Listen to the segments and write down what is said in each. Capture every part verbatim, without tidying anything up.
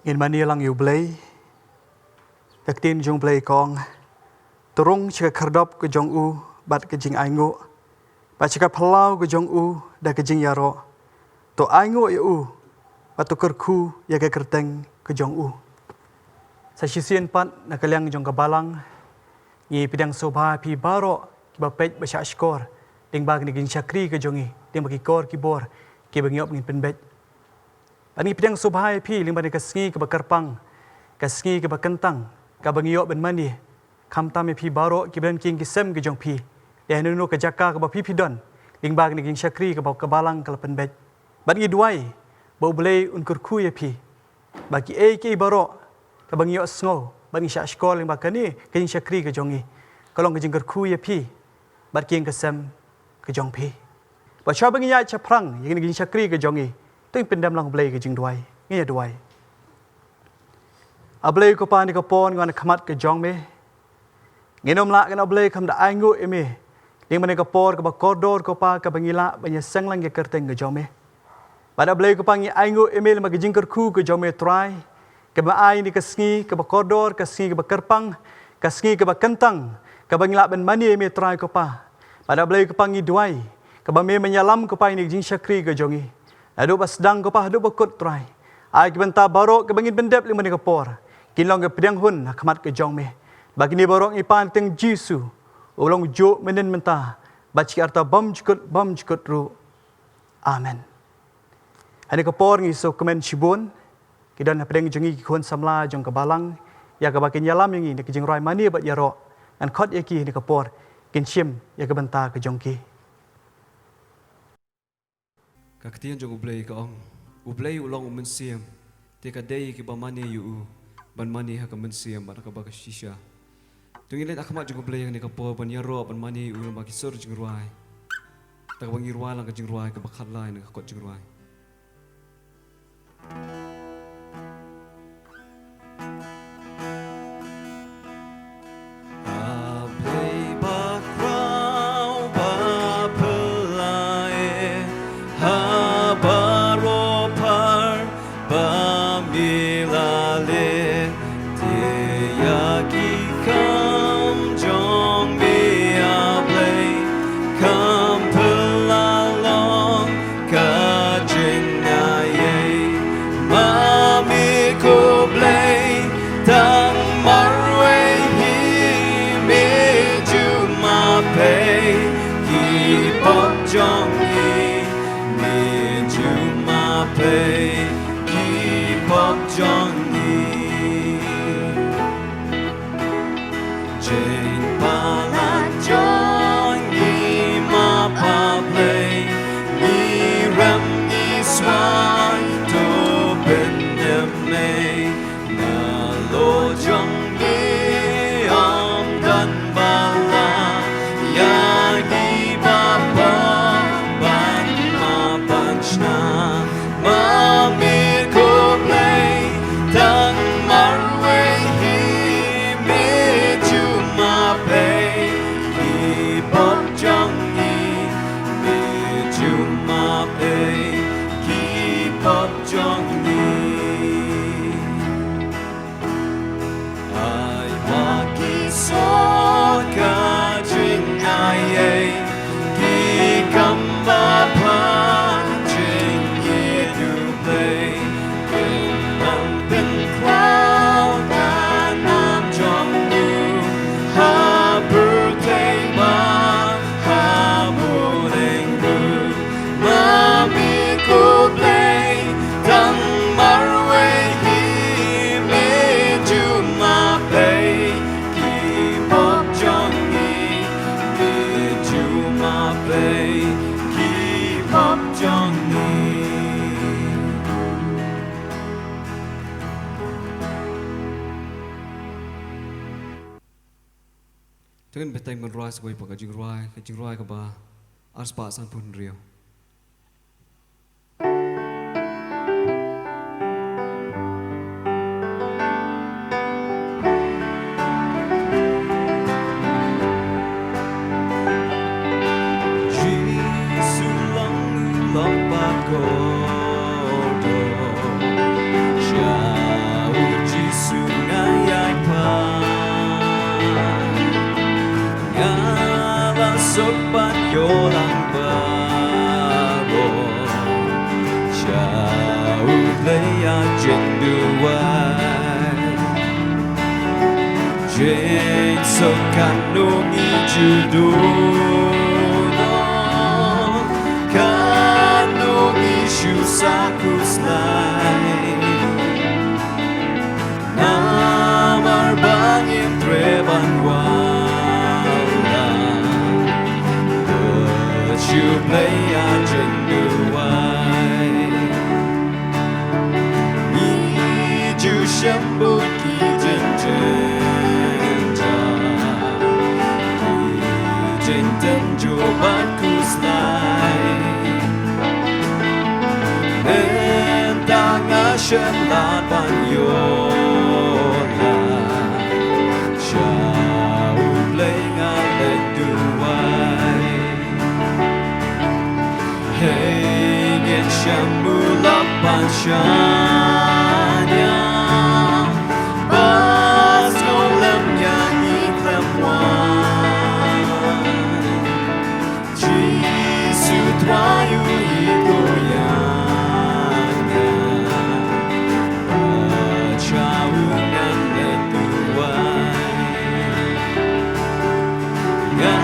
Ngin mane lang ïa U Blei. Ka ktien jong U Blei ka ong, to rung sha ka khyrdop ka jong u bad ka jingainguh, bad sha ka phyllaw ka jong u da ka jingïaroh. To ainguh ïa u bad to kyrkhu ïa ka kyrteng ka jong u. Sa shisien pat, na ka liang jong ka balang, ngi pdiang sngewbha ïa phi baroh kiba peit ba shahshkor lyngba kane ka jingshakri ka jong ngi, lyngba ki kor ki bor kiba ngi ïoh ngin pynbeit. Bad ngi pdiang sngewbha ïa phi lyngba kane ka sngi kaba kyrpang, ka sngi kaba kyntang, kaba ngi ïoh ban mane, khamtam ïa phi baroh kiba don ha ïing ki sem ki jong phi, ïa hano hano ka jaka kaba phi phi don, lyngba kane ka jingshakri kaba ka balang ka la pynbeit. Bad ngi duwai ba U Blei un kyrkhu ïa phi, ba kiei kiei baroh kaba ngi ïohsngew bad ngi shahshkor lyngba kane ka jingshakri ka jong ngi, ka long ka jingkyrkhu ïa phi bad ki ïing ki sem ki jong phi. Bad shuwa ba ngin ïaid shaphrang ïa kane ka jingshakri ka jong ngi, to ngin pyndem lang U Blei ha ka jingduwai. Ngin ïa duwai. A Blei ko Pa, ha kane ka por ngi wan ha khmat ka jong me. Ngin ym lah, ko Blei, khlem da ainguh ïa me lyngba kane ka por kaba kordor ko Pa, kaba ngi lah ban ïaseng lang ïa ka kyrteng ka jong me. Bad A Blei ko Pa, ngi ainguh ïa me lyngba ka jingkyrkhu ka jong me Trai, kaba me ai ïa kane ka sngi kaba kordor, ka sngi kaba kyrpang, ka sngi kaba kyntang, kaba ngi lah ban mane ïa me Trai ko Pa. Bad A Blei ko Pa, ngi duwai, kaba me men ïalam ko Pa ïa kane ka jingshakri ka jong ngi, naduh ba sdang ko Pa haduh ba kut Trai. Ai ki bynta baroh kaba ngin pyndep lyngba kane ka por, kin long ka pdiang hun ha khmat ka jong me. Bad kine baroh ngi pan ha ka kyrteng Jisu, u long juh mynhynnin mynta bad sha ki arta bymjukut bymjukut ruh. Amen. Ha kane ka por ngi sngewkmen shibun, ki don hapdeng jong ngi ki khun samla jong ka balang, ïa kaba kin ïalam ïa ngi ha ka jingrwai mane bad ïaroh. Ngan khot ïa ki ha kane ka por, kin shim ïa ka bynta ka jong ki. Ka ktien jong U Blei ka ong, U Blei u long u Mynsiem, te ka dei ïa kiba mane ïa u ban mane ha ka mynsiem bad ha kaba shisha. To ngin leit ha khmat jong U Blei ha kane ka por ban ïaroh ban mane ïa u lyngba ki sur jingrwai. Te haba ngi rwai lang ka jingrwai kaba khatlai na ka kot jingrwai. A Blei bakhraw baphylla eh, ha baroh phar ba me la leh, te ïa ki kam jong me A Blei, kam phylla long ka jingaiei. Ma me ko Blei, tang marwei hi me ju map ei ki pop jong ngi, me ju map ei ki pop jong ngi. Jingpalat jong ngi ma Pa Blei, ngi rem ngi swai to pyndem ei. Na lor jong ngi ym don ba lah ïa ngi ba pop ban map ban shna. Ma me ko Blei, tang marwei hi me ju map ei ki pop jong ngi, me ju map ei ki pop jong ngi. Ai ma ki sor ka jingaiei, ki kam ba pha jingïeit U Blei, kin nang pynkhraw ka nam jong u ha pyrthei bad ha bneng ruh. Ma me ko Blei, tang marwei hi me ju map ei ki pop jong ngi, me ju map ei ki pop jong ngi. To ngin bteng ban rwai sa kawei pat ka jingrwai, ka jingrwai kaba ar spah sanphew hynriew. Jisu long, long ba kordor sha Katno ngi ju duh noh, katno ngi shu sa khuslai. Namar ba ngim treh ban wallam bad shu Blei ha jingduwai. Ngi ju shem bun ki jingjynjar, ki jingtynjuh bad khuslai. Mynta nga shem lad ban ïoh lad sha U Blei, nga leit duwai. Hei, ngin shem u lok ban shaniah, ba sngewlem ïa ngi khlem wan. Jisu, trai u ïeit ko ïa nga, bad sha u ngan leit duwai. Nga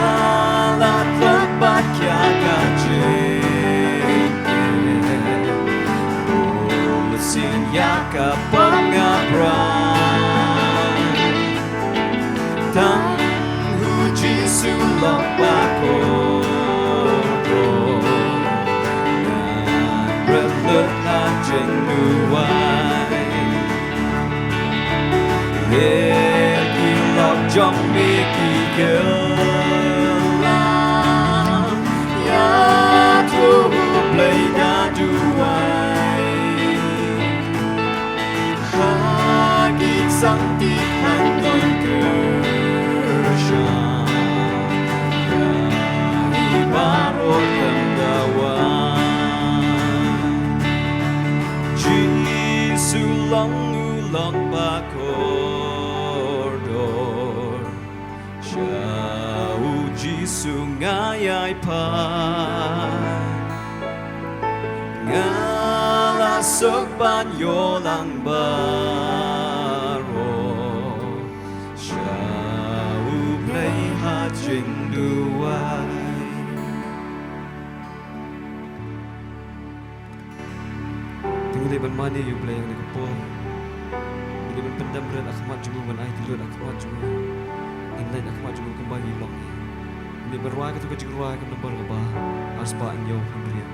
la tlot bad kiar ka jingeh, u sien ïa ka pop nga brai. Tang u Jisu lok ba kordor, ngan rit lut ha jingduwai. Ïa ki lok jong me ki kylla, ïa u Blei nga duwai. Ha ki sangti khlaiñ don kyrshan, ïa ngi baroh lem da wan. Jisu long u lok ba kordor, sha u Jisu nga ïai phai. Nga la suk ban ïoh lang baroh sha U Blei ha jingduwai. Te ngi dei ban mane ïa U Blei ha kane ka por. Ngi dei ban pyndem rit ha khmat jong u, ban aiti lut ha khmat jong u. Ngin leit ha khmat jong u kumba ngi long. Ngi dei ban rwai katto ka jingrwai ka nombar kaba arspah hynñiew hynriew.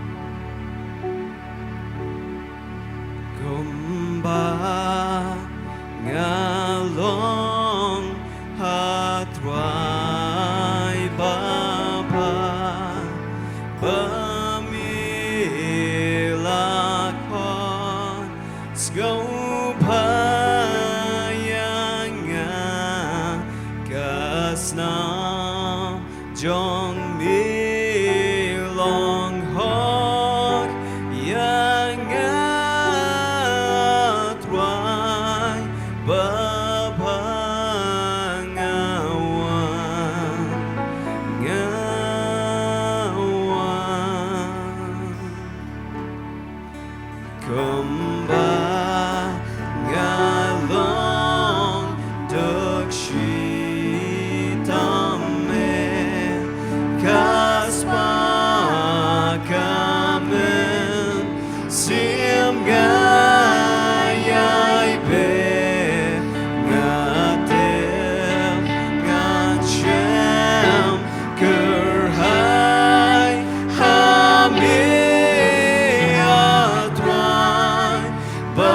Kumba nga long ha Trai babha, ba me la khot, sngewbha ïa nga ka snam jong me, long hok ïa nga Trai babha. Nga wan, nga wan. Kumba nga long duk shi tam, me ka spah ka mynsiem nga ïai beh, nga tip ngan shem kyrhai ha me, a Trai ba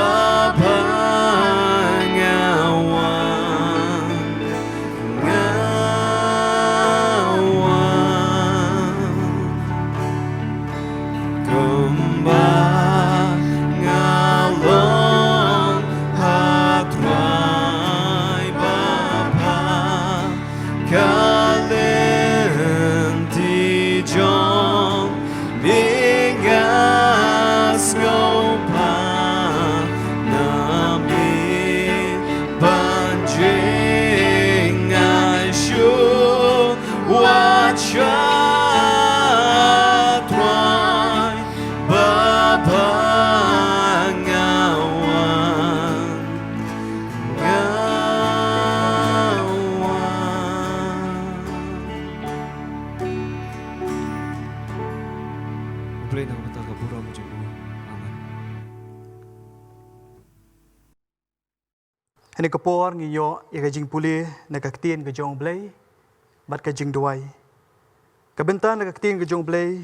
Ha kane ka por ngi ïoh ïa ka jingpule na ka ktien ka jong U Blei bad ka jingduwai. Ka bynta na ka ktien ka jong U Blei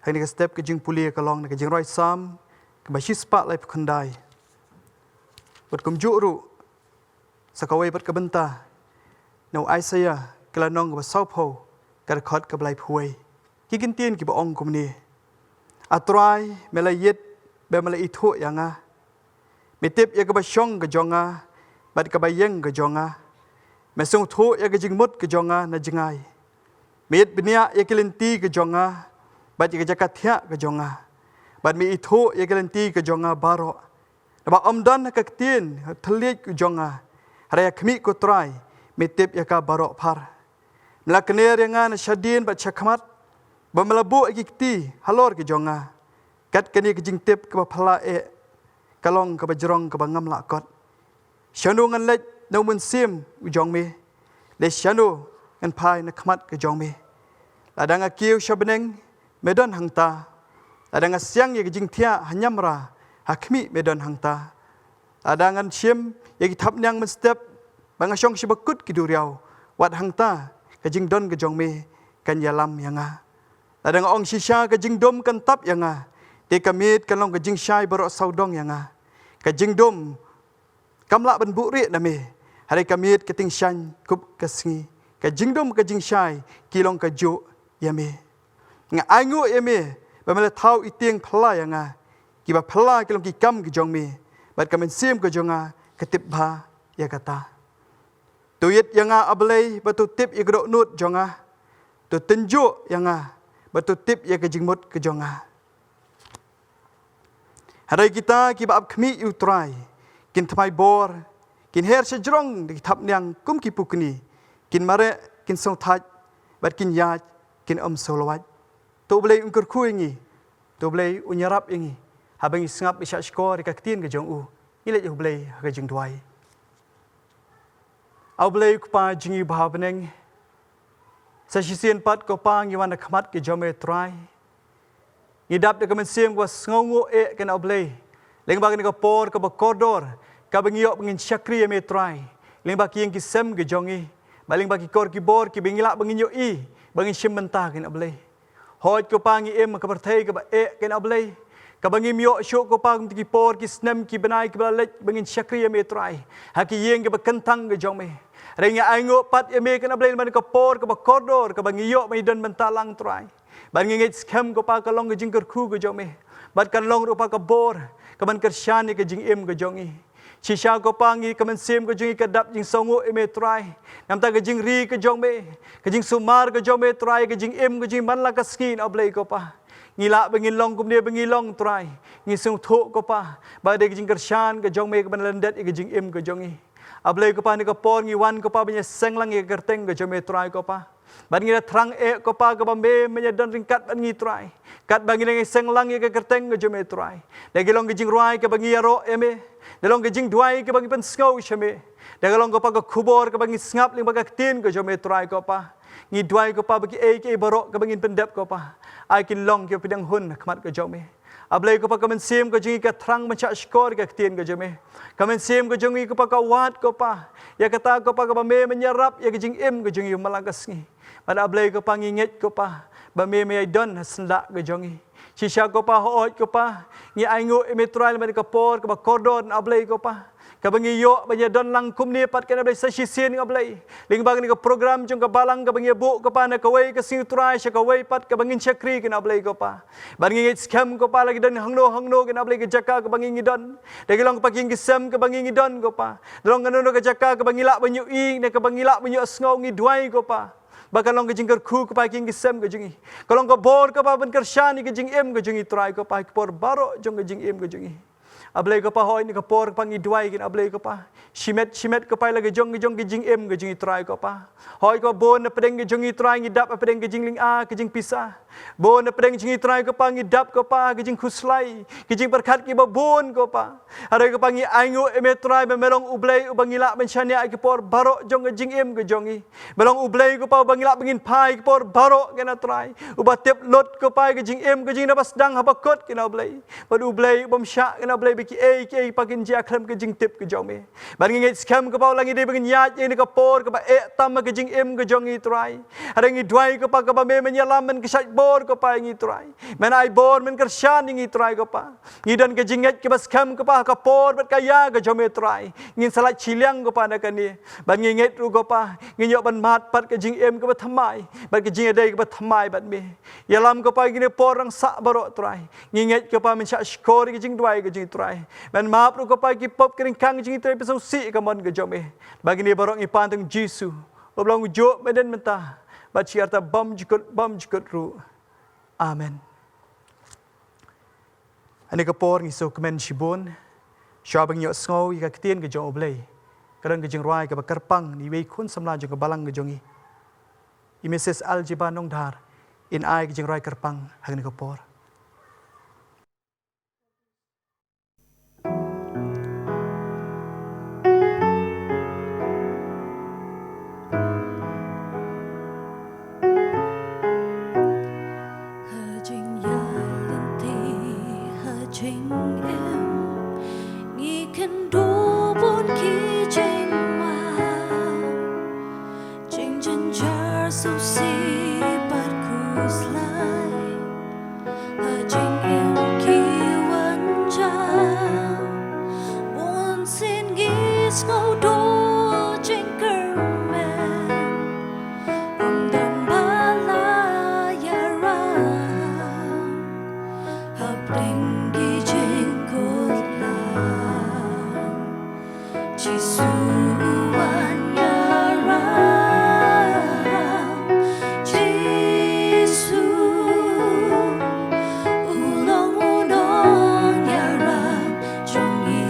ha kane ka step ka jingpule ka long na ka jingrwai Salm kaba shispah laiphew khyndai. Bad kumjuh ruh sa kawei pat ka bynta na u Isaiah ka lynnong kaba sawphew, ka dkhot kaba laiphew wei. Ki kyntien kiba ong kumne: A Trai, me la ïit bad me la ithuh ïa nga. Me tip ïa kaba shong ka jong nga bad kaba ïeng ka jong nga. Me sngewthuh ïa ka jingmut ka jong nga na jngai. Me ïit bniah ïa ki lynti ka jong nga bad ïa ka jaka thiah ka jong nga. Bad me ithuh ïa ki lynti ka jong nga baroh. Naba ym don ha ka ktien thylliej ka jong nga, hynrei ha khmih ko Trai me tip ïa ka baroh phar. Me la kner ïa nga na shadien bad shakhmat, bad me la buh ïa ki kti halor ka jong nga. Kat kane ka jingtip kaba phylla eh ka long kaba jrong kaba ngam lah kot. Shano ngan leit na u mynsiem u jong me? Lei shano ngan phai na khmat ka jong me? Lada nga kiew sha bneng, me don hangta. Lada nga siang ïa ka jingthiah ha niamra, ha khmih me don hangta. Lada ngan shim ïa ki thapniang mynstep, ba nga shong sha bakut ki duriaw, wat hangta ka jingdon ka jong me kan ïalam ïa nga. Lada nga ong shisha ka jingdum kan tap ïa nga, te ka miet kan long ka jingshai baroh sawdong ïa nga. Ka jingdum kam lah ban buhrieh na me, hynrei ka miet ka tyngshaiñ kup ka sngi. Ka jingdum ka jingshai ki long kajuh ïa me. Nga ainguh ïa me ba me la thaw itieng phylla ïa nga. Kiba phylla ki long ki kam ki jong me, bad ka mynsiem ka jong nga ka tip bha ïa kata. To ïit ïa nga, A Blei, bad to tip ïa ka dohnud jong nga. To tynjuh ïa nga bad to tip ïa ka jingmut ka jong nga. Hynrei kita kiba ap khmih ïa u Trai kin thymmai bor, kin her shajrong da ki thapniang kum ki pukni, kin mareh, kin sngewthait, bad kin ïaid, kin ym sngewlwait. To U Blei un kyrkhu ïa ngi, to U Blei un ïarap ïa ngi, haba ngi sngap bishar shkor ïa ka ktien ka jong u. Ngi leit ïa U Blei ha ka jingduwai. A U Blei Kpa jong ngi uba ha bneng, sa shisien pat ko Pa ngi wan ha khmat ka jong me Trai. Ngi dap da ka mynsiem kaba sngewnguh eh kane A Blei, lyngba kane ka por kaba kordor, kaba ngi ïoh ba ngin shakri ïa me Trai, lyngba ki ïing ki sem ki jong ngi, bad lyngba ki kor ki bor kiba ngi lah ba ngin ïohi, ba ngin shim bynta kane A Blei. Hooid ko Pa, ngi im ha ka pyrthei kaba eh kane A Blei, kaba ngim ïoh shuh ko Pa kum ki por ki snem ki bnai kiba la leit ba ngin shakri ïa me Trai ha ki ïing kiba kyntang ki jong me. Hynrei ngi ainguh pat ïa me kane A Blei, lyngba kane ka por kaba kordor kaba ngi ïoh ba ngi don bynta lang Trai. Bad ngi ngeit skhem ko Pa ka long ka jingkyrkhu ka jong me, bad kan long ruh Pa ka bor kaban kyrshan ïa ka jingim ka jong ngi. Shisha ko Pa, ngi ka mynsiem ka jong ngi ka dap jingsngewnguh ïa me Trai, namar ka jingri ka jong me, ka jingsumar ka jong me Trai, ka jingim ka jong ngi man la ka sngi A Blei ko Pa. Ngi lah ba ngin long kumne ba ngi long Trai. Ngi sngewthuh ko Pa ba dei ka jingkyrshan ka jong me kaban lyndet ïa ka jingim ka jong ngi. A Blei ko Pa, ha kane ka por ngi wan ko Pa ban ïaseng lang ïa ka kyrteng ka jong me Trai ko Pa. Bad ngi da thrang eh ko Pa kaba me men ïadon ryngkat bad ngi Trai, katba ngi dang ïaseng lang ïa ka kyrteng ka jong me Trai. Da ka long ka jingrwai kaba ngi ïaroh ïa me, da long ka jingduwai kaba ngi pynsngew sha me, da ka long ko Pa ka khubor kaba ngi sngap lyngba ka ktien ka jong me Trai ko Pa. Ngi duwai ko Pa ba kiei kiei baroh kaba ngin pyndep ko Pa, ai kin long kiba pdiang hun ha khmat ka jong me. A Blei ko Pa, ka mynsiem ka jong ngi ka thrang ban shah shkor ïa ka ktien ka jong me. Ka mynsiem ka jong ngi ko Pa ka wad ko Pa ïa kata ko Pa kaba me men ïarap ïa ka jingim ka jong ngi man la ka sngi. Bad A Blei ko Pa, ngi ngeit ko Pa ba me men ïadon ha syndah ka jong ngi. Shisha ko Pa, hooid ko Pa, ngi ainguh ïa me Trai lyngba kane ka por kaba kordor A Blei ko Pa, kaba ngi ïoh ban ïadon lang kumne pat kane A Blei sa shisien A Blei, lyngba kane ka program jong ka balang kaba ngi ïabuh ko Pa na kawei ka sngi Trai sha kawei pat kaba ngin shakri kane A Blei ko Pa. Bad ngi ngeit skhem ko Pa la ki don hangno hangno kane A Blei ka jaka kaba ngi ngi don, da ka long ko Pa ki ïing ki sem kaba ngi ngi don ko Pa, da long kano kano ka jaka kaba ngi lah ban ïohi ne kaba ngi lah ban ïohsngew, ngi duwai ko Pa ba kan long ka jingkyrkhu ko Pa ha ki ïing ki sem ka jong ngi, ka long ka bor ko Pa ban kyrshan ïa ka jingim ka jong ngi Trai ko Pa, ha ki por baroh jong ka jingim ka jong ngi. A Blei ko Pa, hooid ha kane ka por ko Pa ngi duwai kane A Blei ko Pa, shimet shimet ko Pa ïa la ka jong ka jong ka jingim ka jong ngi Trai ko Pa. Hooid ko Pa, bun na pdeng ka jong ngi Trai ngi dap ha pdeng ka jinglynga ka jingpisa. Bun na pdeng jong ngi Trai ko Pa, ngi dap ko Pa ha ki jingkhuslai, ki jingpyrkhat kiba bun ko Pa. Hynrei ko Pa, ngi ainguh ïa me Trai ba me long U Blei uba ngi lah ban shaniah ha ki por baroh jong ka jingim ka jong ngi. Me long U Blei ko Pa uba ngi lah ban ngin phai ha ki por baroh kine Trai, uba tip lut ko Pa ïa ka jingim ka jong ngi naba sdang haba kut kine Blei. Bad U Blei ubym shah kine Blei ba kiei kiei Pa kin jia khlem ka jingtip ka jong me. Bad ngi ngeit skhem ko Pa, la ngi dei ba ngin ïaid ïa kane ka por kaba eh tam ha ka jingim ka jong ngi Trai, hynrei ngi duwai ko Pa kaba me men ïalam, men kyrshan bor ko Pa ïa ngi Trai, men ai bor, men kyrshan ïa ngi Trai ko Pa. Ngi don ka jingngeit kaba skhem ko Pa ha ka por bad ka ïa ka jong me Trai, ngin sa lait shiliang ko Pa na kane. Bad ngi ngeit ruh ko Pa, ngin ïoh ban mad pat ka jingim kaba thymmai bad ka jingïadei kaba thymmai bad me. Ïalam ko Pa ïa kine por rangah baroh Trai. Ngi ngeit ko Pa men shah shkor ïa ka jingduwai ka jong ngi Trai. Men map ruh ko Pa ïa ki pop ki ryngkang jong ngi Trai, pynsngewsih ïa ka mon ka jong me. Ba kine baroh ngi pan ha u Jisu, uba long ujuh, mynhynnin, mynta bad sha kata bymjukut bymjukut ruh. Amen. Ha kane ka por ngi sngewkmen shibun shuwa ba ngin ïohsngew ïa ka ktien ka jong U Blei. Ka don ka jingrwai kaba kyrpang na iwei i khun samla jong ka balang ka jong ngi, i Mrs Aljiba Nongdhar, in ai ka jingrwai kyrpang ha kane ka por. Ha jingïaid lynti, ha jingim, ngi kynduh bun ki jingma, jingjynjar, sngewsih bad khuslai. Ha jingim ki wan jam, bunsien ngi sngewdon jingkyrmen, ym don ba la ïarap hapdeng ki jingkut lang. Jisu u wan ïarap, Jisu u long u nongïarap jong ngi.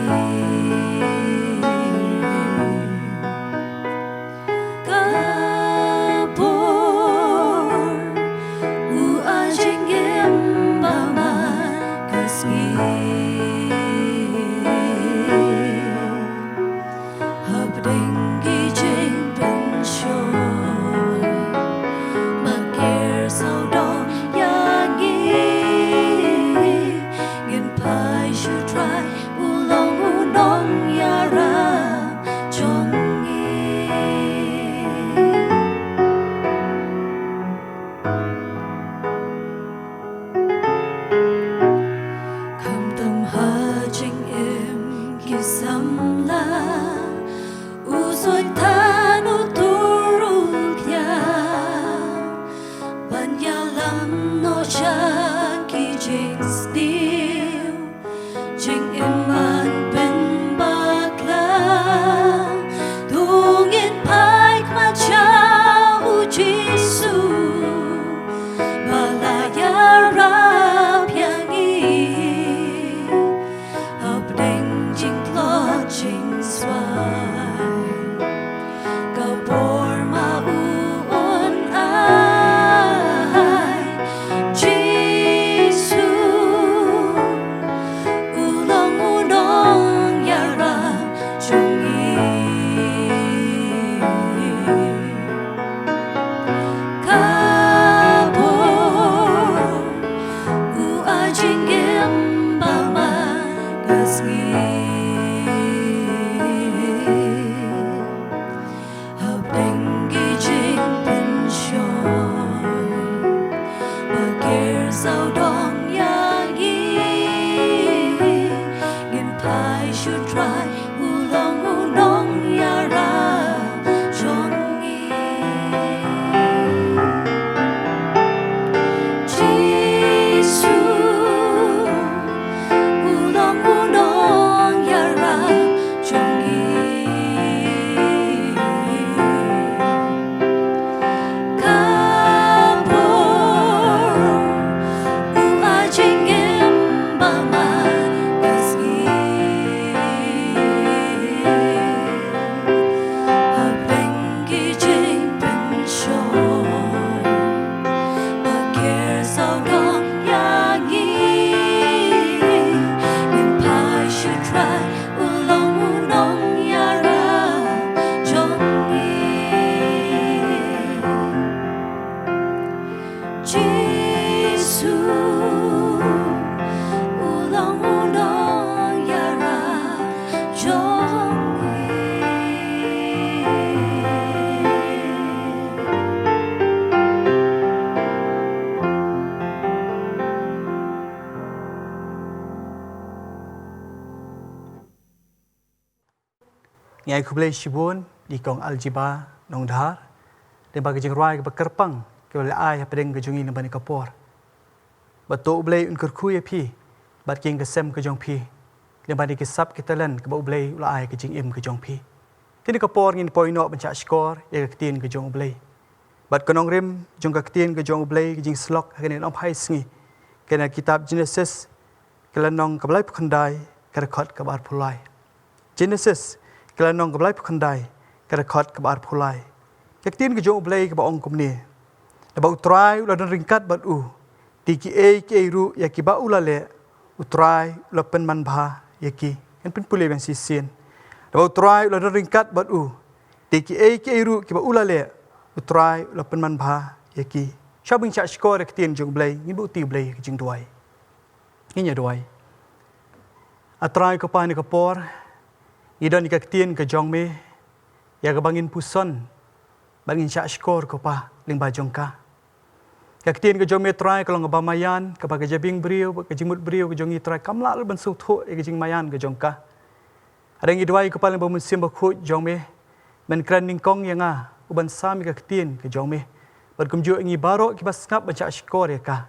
Ka bor u ai jingim ba man ka sngi. Hapdeng ki jingpynshoi, ma ki sawdong ïa ngi, ngin phai sha u Trai, u long u nongïarap jong ngi. Khamtam ha jingim ki samla, u Soitan u tur u thiah ban ïalam noh sha ki jingsniew. Jingim ban pynbakla, to ngin phai khmat sha u Jisu, ba la ïarap ïa ngi hapdeng jingtlot jingswai. Ka bor ma u un ai, Jisu u long u nongïarap jong ngi. Ka bor u ai jingim ba man ka sngi. Hapdeng ki jingpynshoi, ma ki sawdong ïa ngi, ngin phai sha u Trai, u long u nongïarap jong ngi. Jisu u long u nongïarap jong ngi. Ka bor u ai jingim ba man ka sngi. Ngi ai khublei shibun ïa i kong Aljiba Nongdhar lyngba ka jingrwai kaba kyrpang kaba la ai hapdeng ka jong ngi lyngba kane ka por. Bad to U Blei un kyrkhu ïa phi bad ki ïing ki sem ka jong phi lyngba kine ki sap ki talent kaba U Blei u la ai ha ka jingim ka jong phi. Kane ka por ngin poi noh ban shah shkor ïa ka ktien ka jong U Blei. Bad ka nongrim jong ka ktien ka jong U Blei, ka jingsyllok ha kane ka nongbha sngi, ka na ka kitab Genesis, ka lynnong kaba laiphew khyndai, ka dkhot kaba arphew lai. Genesis, ka lynnong kaba laiphew khyndai, ka dkhot kaba arphew lai. Ka ktien ka jong U Blei kaba ong kumne: Naba U Trai u la don ryngkat bad u, te kiei kiei ruh ïa kiba u la leh, U Trai u la pynman bha ïa ki. Ngan pynpule biang shisien. Naba U Trai u la don ryngkat bad u, te kiei kiei ruh kiba u la leh, U Trai u la pynman bha ïa ki. Shuwa ban shah shkor ïa ka ktien jong U Blei, ngin buh ïa U Blei ha ka jingduwai. Ngin ïa duwai. A Trai ko Pa, ha kane ka por ngi don ïa ka ktien ka jong me, ïa kaba ngin puson bad ngin shah shkor ko Pa lyngba jong ka. Ka ktien ka jong me Trai ka long kaba maïan, kaba ka jabieng briew bad ka jingmut briew ka jong ngi Trai kam lah ban sngewthuh ïa ka jingmaïan ka jong ka. Hynrei ngi duwai ko Pa lyngba U Mynsiem Bakhuid jong me, men kren nyngkong ïa nga uban sam ïa ka ktien ka jong me, bad kumjuh ïa ngi baroh kiba sngap ban shah shkor ïa ka.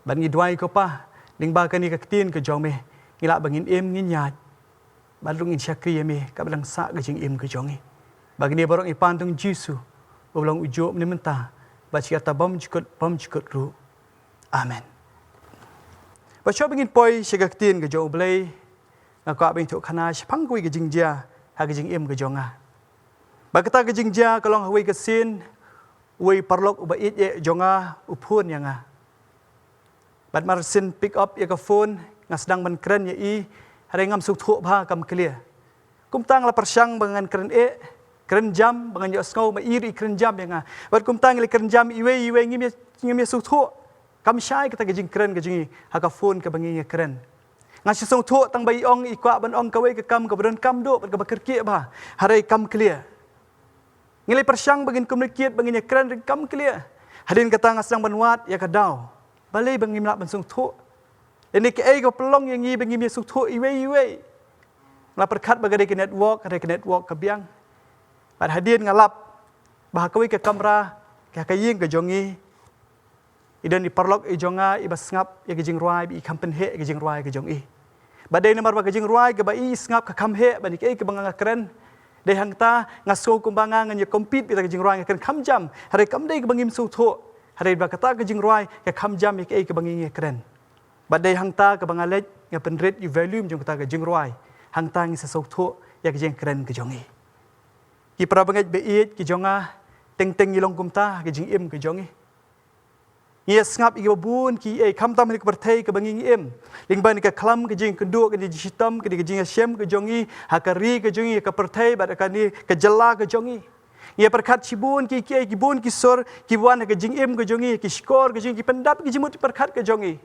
Bad ngi duwai ko Pa, lyngba kane ka ktien ka jong me, ngin lah ba ngin im, ngin ïaid, bad ruh ngin shakri ïa me katba dang sah ka jingim ka jong ngi. Bad kane baroh ngi pan ha u Jisu, uba long ujuh mynne, mynta bad shi katta bymjukut bymjukut ruh. Amen. Bad shuwa ba ngin poi sha ka ktien ka jong U Blei, nga kwah ban ïathuh khana shaphang kawei ka jingjia ha ka jingim ka jong nga. Bad kata ka jingjia ka long ha kawei ka sien, uwei u paralok uba ïeit eh jong nga u phone ïa nga. Bad mar sien pick up ïa ka phone, nga sdang ban kren ïa i, hynrei ngam sngewthuh bha, kam clear. Kumta nga la pyrshang ba ngan kren eh, kren jam, ba ngan ïohsngew ba i ruh i kren jam ïa nga. Bad kumta ngi la kren jam iwei iwei, ngim ïa, ngim ïa sngewthuh. Kam shai kata ka jingkren ka jong ngi ha ka phone kaba ngi ïa kren. Nga shu sngewthuh tang ba i ong i kwah ban ong kawei ka kam kaba donkam duh bad kaba kyrkieh bha, hynrei kam clear. Ngi la pyrshang ba ngin communicate, ba ngin ïa kren, hynrei kam clear. Hadien kata nga sdang ban wad ïa ka daw. Balei ba ngim lah ban sngewthuh? Lane kaei kaba pynlong ïa ngi ba ngim ïa sngewthuh iwei iwei? Nga la pyrkhat ba ka dei ka network, ka dei ka network ka biang. Bad hadien nga lap ba ha kawei ka kamra, ka, ka ïing ka jong ngi, i don i paralok i jong nga iba sngap ïa ka jingrwai, ba i kham pynheh ïa ka jingrwai ka jong i. Bad dei namar ba ka jingrwai kaba i sngap ka kham heh bad ïa kaei kaba nga nga kren, dei hangta nga sngew kumba nga ngan ïa compete bad ka jingrwai, nga kren kham jam, hynrei kam dei kaba ngim sngewthuh, hynrei ba kata ka jingrwai ka kham jam ïa kaei kaba ngi ngi kren. Bad dei hangta kaba nga leit nga pynrit ïa u volume jong kata ka jingrwai, hangta ngi sa sngewthuh ïa ka jingkren ka jong ngi. Ki para bangeit ba ïeit ki jong nga, teng teng ngi long kumta ha ka jingim ka jong ngi. Ngi ïa sngap ïa kiba bun kiei, khamtam ha kane ka pyrthei kaba ngi ngi im. Lyngba kane ka khlam ka jingkynduh, kane ka jingshitom, kane ka jingïashem ka jong ngi ha ka ri ka jong ngi, ha ka pyrthei bad ha kane ka jylla ka jong ngi. Ngi ïa pyrkhat shibun ki kiei, ki bun ki sur ki wan ha ka jingim ka jong ngi, ki shkor ka jong ngi, ki pyndap ki jingmut ki pyrkhat ka jong ngi.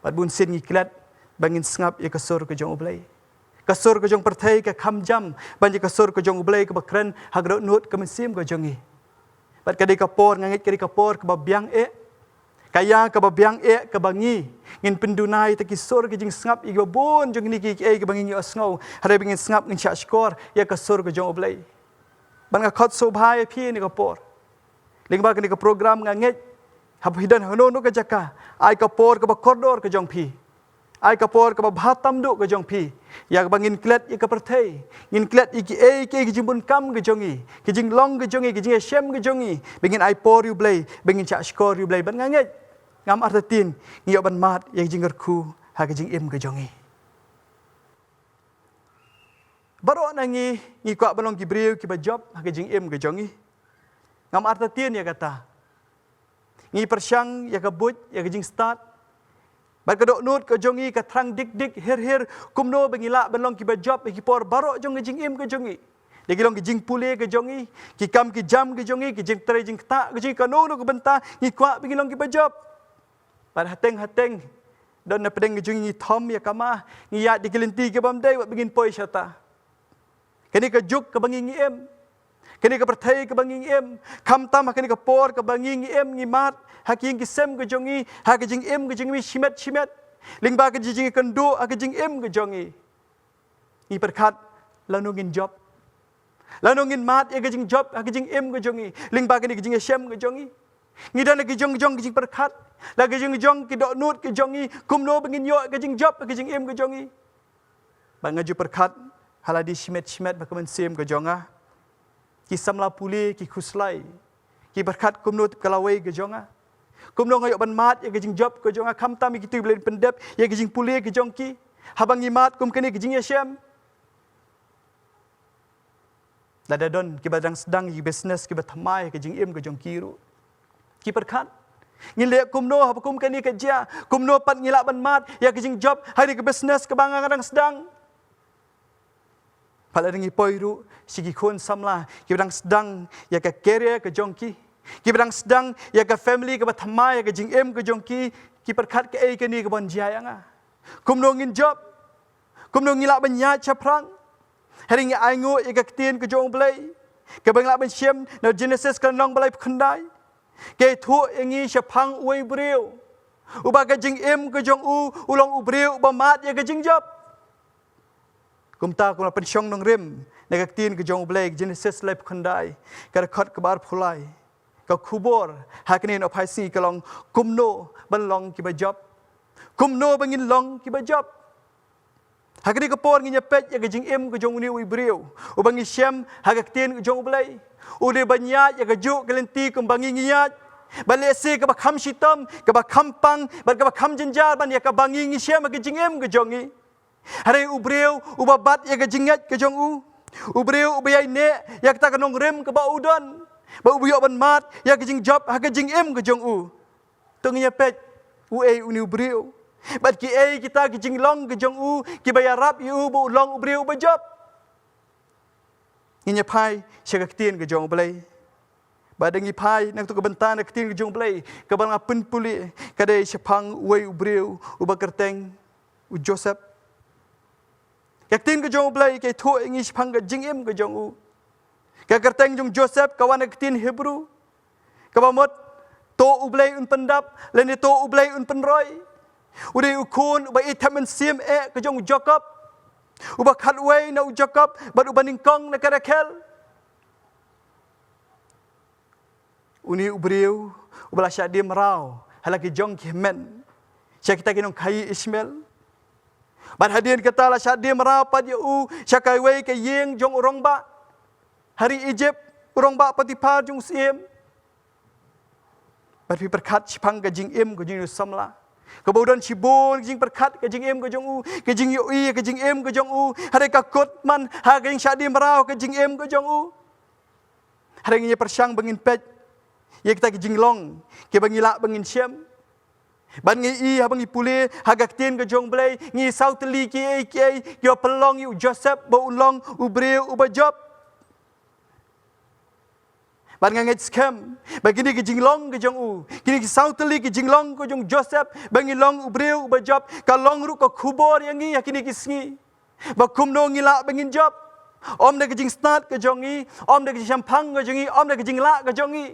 Bad bun sien ngi klet ba ngin sngap ïa ka sur ka jong U Blei. Ka sur ka jong pyrthei ka kham jam ban ïa ka sur ka jong U Blei kaba kren ha ka dohnud ka mynsiem ka jong ngi. Bad ka dei ka por, nga ngeit ka dei ka por kaba biang eh. Ka ïa kaba biang eh kaba ngi ngin pynduna ïa kita ki sur ki jingsngap ïa kiba bun jong kine ki kiei kiba ngi ngi ïohsngew. Hynrei ba ngin sngap, ngin shah shkor ïa ka sur ka jong U Blei. Bad nga khot sngewbha ïa phi ha kane ka por. Lyngba kane ka program nga ngeit, haba phi don hano hano ka jaka, ai ka por kaba kordor ka jong phi. Ai ka por kaba bha tam duh ka jong phi, ïa kaba ngin klet ïa ka pyrthei, ngin klet ïa kiei kiei ki jingbun kam ka jong ngi, ki jinglong ka jong ngi, ki jingïashem ka jong ngi, ba ngin ai por ïa U Blei, ba ngin shah shkor ïa U Blei. Bad nga ngeit, ngam artatien ngi ïoh ban mad ïa ka jingkyrkhu ha ka jingim ka jong ngi. Baroh na ngi ngi kwah ban long ki briew kiba jop ha ka jingim ka jong ngi. Ngam artatien ïa kata. Ngi pyrshang ïa ka buit, ïa ka jingstad. Bad ka dohnud ka jong ngi ka thrang dik dik hir hir, kumno ba ngi lah ban long kiba jop ha ki por baroh jong ka jingim ka jong ngi. Lada ki long ki jingpule ka jong ngi, ki kam ki jam ka jong ngi, ki jingtrei jingktah ka jong ngi, kano kano ka bynta ngi kwah ba ngi long kiba jop. Bad hateng hateng, don na pdeng ka jong ngi ngi thom ïa ka ma, ngi ïaid da ki lynti ki bym dei, wat ba ngin poi shata. Kane ka juk kaba ngi ngi im, kane ka pyrthei kaba ngi ngi im, khamtam ha kane ka por kaba ngi ngi im, ngi mad ha ki ïing ki sem ka jong ngi, ha ka jingim ka jong ngi shimet shimet, lyngba ka jingïakynduh ha ka jingim ka jong ngi. Ngi pyrkhat Lano ngin jop? Lano ngin mad ïa ka jingjop ha ka jingim ka jong ngi lyngba kane ka jingïashem ka jong ngi? Ngi don ha ki jong jong ki jingpyrkhat, la ki jong jong ki dohnud ka jong ngi, kumno ba ngin ïoh ïa ka jingjop ha ka jingim ka jong ngi? Ba nga ju pyrkhat ha lade shimet shimet ba ka mynsiem ka jong nga, ki samla pule ki khuslai, ki pyrkhat kumno tip ka lawei ka jong nga, kumno nga ïoh ban mad ïa ka jingjop ka jong nga, khamtam ïa kito kiba la pyndep ïa ka jingpule ka jong ki. Haba ngi mad kum kane ka jingïashem, lada don kiba dang sdang ïa ki business kiba thymmai ha ka jingim ka jong ki ruh, ki pyrkhat, ngin leh kumno haba kum kane ka jia? Kumno pat ngi lah ban mad ïa ka jingjop ha kane ka business kaba nga dang sdang? Pat lada ngi poi ruh sha ki khun samla kiba dang sdang ïa ka career ka jong ki, kiba dang sdang ïa ka family kaba thymmai ha ka jingim ka jong ki, ki pyrkhat, kaei kane kaban jia ïa nga? Kumno ngin jop? Kumno ngi lah ban ïaid shaphrang? Hynrei ngi ainguh ïa ka ktien ka jong U Blei kaba ngi lah ban shem na Genesis ka lynnong ba laiphew khyndai, ka ïathuh ïa ngi shaphang uwei u briew uba ka jingim ka jong u u long u briew uba mad ïa ka jingjop. Kumta kumba la pynshong nongrim na ka ktien ka jong U Blei, Genesis laiphew khyndai, ka dkhot kaba arphew lai, ka khubor ha kane u phai sngi ka long kumno ban long kiba jop, kumno ba ngin long kiba jop. Ha kane ka por ngin ïa peit ïa ka jingim ka jong une u briew uba ngi shem ha ka ktien ka jong U Blei, u dei ban ïaid ïa kajuh ka lynti kumba ngi ngi ïaid, bad lehse kaba kham shitom, kaba kham pang bad kaba kham jynjar ban ïa kaba ngi ngi shem ha ka jingim ka jong ngi. Hynrei u briew uba bat ïa ka jingngeit ka jong u, u briew uba ïaineh ïa kata ka nongrim kaba u don, ba u ïoh ban mad ïa ka jingjop ha ka jingim ka jong u. To ngin ïa peit uei une u briew bad kiei kita ki jinglong ki jong u kiba ïarap ïa u ba u long u briew uba jop. Ngin ïa phai sha ka ktien ka jong U Blei. Bad da ngi phai na kato ka bynta na ka ktien ka jong U Blei kaba nga pynpule, ka dei shaphang uwei u briew uba kyrteng u Joseph. Ka ktien ka jong U Blei ka ïathuh ïa ngi shaphang ka jingim ka jong u. Ka kyrteng jong Joseph ka wan na ka ktien Hebru kaba mut to U Blei un pyndap lane to U Blei un pynroi. U dei u khun uba ïeit thep mynsiem eh ka jong u Jakob, uba khatwei na u Jakob bad uba nyngkong na ka Rakhel. Une u briew uba la shah die mraw ha la ki jong ki hynmen sha kita ki nongkhaïi Ishmael. Bad hadien kata la shah die mraw pat ïa u sha kawei ka ïing jong u rangbah ha ri Egypt, u rangbah Potiphar jong u syiem. Bad phi pyrkhat shaphang ka jingim ka jong u samla, kaba u don shibun ka jingpyrkhat ka jingim ka jong u, ka jingïohi ka jingim ka jong u, hynrei ka kut man ha ka jingshah die mraw ka jingim ka jong u. Hynrei ngin ïa pyrshang ba ngin peit ïa kita ki jinglong kiba ngi lah ba ngin shem. Bad ngi i haba ngi pule ha ka ktien ka jong U Blei, ngi saw tylli kiei kiei kiba pynlong ïa u Joseph ba un long u briew uba jop. Bad nga ngeit skhem ba kine ki jinglong ki jong u, kine ki saw tylli ki jinglong ki jong Joseph ba ngi long u briew uba jop, ka long ruh ka khubor ïa ngi ha kine ki sngi ba kumno ngi lah ba ngin jop. Ym da ka jingstad ka jong ngi, ym da ka jingshemphang ka jong ngi, ym da ka jinglah ka jong ngi,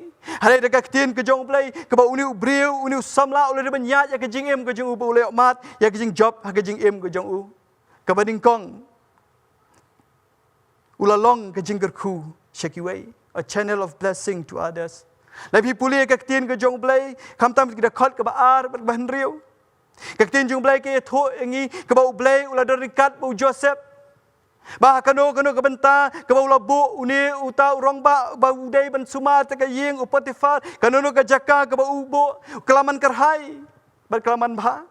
hynrei da ka ktien ka jong U Blei kaba une u briew, une u samla u la dei ban ïaid ïa ka jingim ka jong u ba u la ïoh mad ïa ka jingjop ha ka jingim ka jong u. Kaba nyngkong, u la long ka jingkyrkhu sha kiwei, a channel of blessing to others. Lada phi pule ka ktien ka jong U Blei, khamtam ki dkhot kaba ar bad kaba hynriew, ka ktien jong U Blei ka ïathuh ïa ngi kaba U Blei u la don ryngkat bad u Joseph. Ba ha kano kano ka bynta kaba u la buh une uta u rangbah ba u dei ban sumar ha ka ïing u Potiphar, kano kano ka jaka kaba u buh, ka la man kyrhai bad ka la man bha.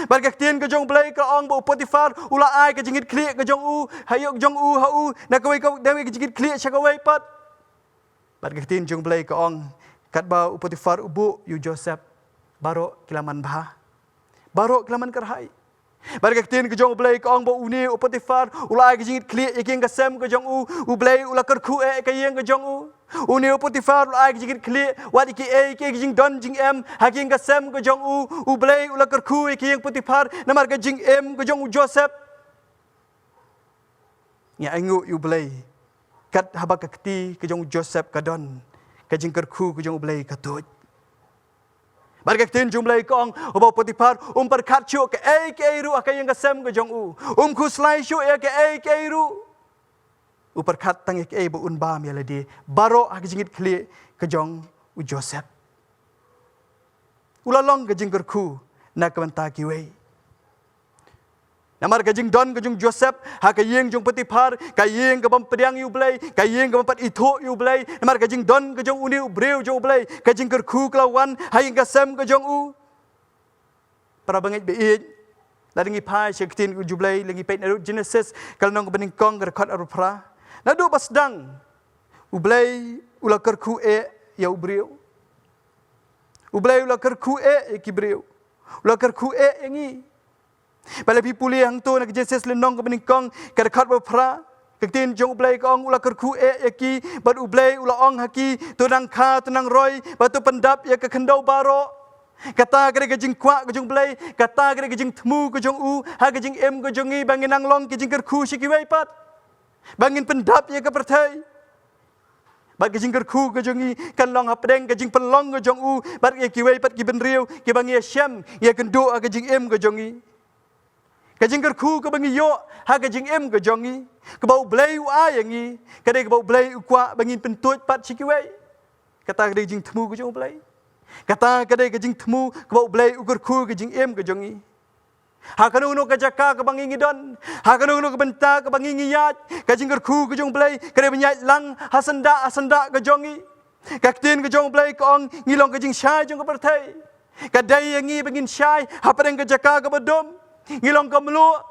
Bad ka ktien ka jong U Blei ka ong ba u Potiphar u la ai ka jingkitkhlieh ka jong u ha ïoh jong u ha u, na kawei ka dang ka jingkitkhlieh sha kawei pat. Bad ka ktien jong U Blei ka ong katba u Potiphar u buh ïa u Joseph, baroh ki la man bha, baroh ki la man kyrhai. Bad ka ktien ka jong U Blei ka ong ba une u Potiphar u la ai ka jingkitkhlieh ïa ka ïing ka sem ka jong u, U Blei u la kyrkhu eh ïa ka ïing ka jong u. Une u Potiphar u la ai ka jingkitkhlieh wat ïa kiei kiei ki jingdon jingem ha ka ïing ka sem ka jong u, U Blei u la kyrkhu ïa ka ïing Potiphar namar ka jingim ka jong u Joseph. Ngi ainguh ïa U Blei kat haba ka kti ka jong u Joseph ka don, ka jingkyrkhu ka jong U Blei ka tuid. Bad ka ktien jong U Blei ka ong ba u Potiphar um pyrkhat shuh kaei kaei ruh ha ka ïing ka sem ka jong u, um khuslai shuh ïa kaei kaei ruh. u pyrkhat tang ïa kaei ba un bam ïa lade baroh ha ka jingkitkhlieh ka jong u Joseph. U la long ka jingkyrkhu na ka bynta kiwei. Namar ka jingdon ka jong Joseph ha ka ïing jong Potiphar, ka ïing ka bym pdiang ïa u Blei, ka ïing ka bym pat ithuh ïa u Blei, namar ka jingdon ka jong une u briew jong u Blei, ka jingkyrkhu ka la wan ha ïing ka sem ka jong u. Para bangeit ba ïeit, lada ngi phai sha ka ktien ka jong u Blei, lada ngi peit naduh Genesis, ka lynnong kaba nyngkong, ka dkhot arphew phra. Naduh ba sdang, u Blei u la kyrkhu eh ïa u briew. U Blei u la kyrkhu eh ïa ki briew. U la kyrkhu eh ïa ngi. Ba lada phi pule hangto na ka Genesis lynnong kaba nyngkong, ka dkhot ba phra, ka ktien jong u Blei ka ong u la kyrkhu eh ïa ki, bad u Blei u la ong ha ki, to nang kha, to nang roi, bad to pyndap ïa ka khyndew baroh. Kata ka dei ka jingkwah ka jong u Blei, kata ka dei ka jingthmu ka jong u ha ka jingim ka jong ngi, ba ngin nang long ki jingkyrkhu sha kiwei pat, ba ngin pyndap ïa ka pyrthei. Bad ka jingkyrkhu ka jong ngi kan long hapdeng ka jingpynlong ka jong u bad ïa kiwei pat ki bynriew kiba ngi ïashem, ngi ïakynduh ha ka jingim ka jong ngi. Ka jingkyrkhu kaba ngi ïoh ha ka jingim ka jong ngi, kaba u Blei u ai ïa ngi, ka dei kaba u Blei u kwah ba ngin pyntuid pat sha kiwei. Kata ka dei ka jingthmu ka jong u Blei. Kata ka dei ka jingthmu kaba u Blei u kyrkhu ka jingim ka jong ngi. Ha kano kano ka jaka kaba ngi ngi don, ha kano kano ka bynta kaba ngi ngi ïaid, ka jingkyrkhu ka jong u Blei ka dei ban ïaid lang ha syndah ha syndah ka jong ngi. Ka ktien ka jong u Blei ka ong ngi long ka jingshai jong ka pyrthei. Ka dei ïa ngi ba ngin shai hapdeng ka jaka kaba dum. Ngi long ka mluh,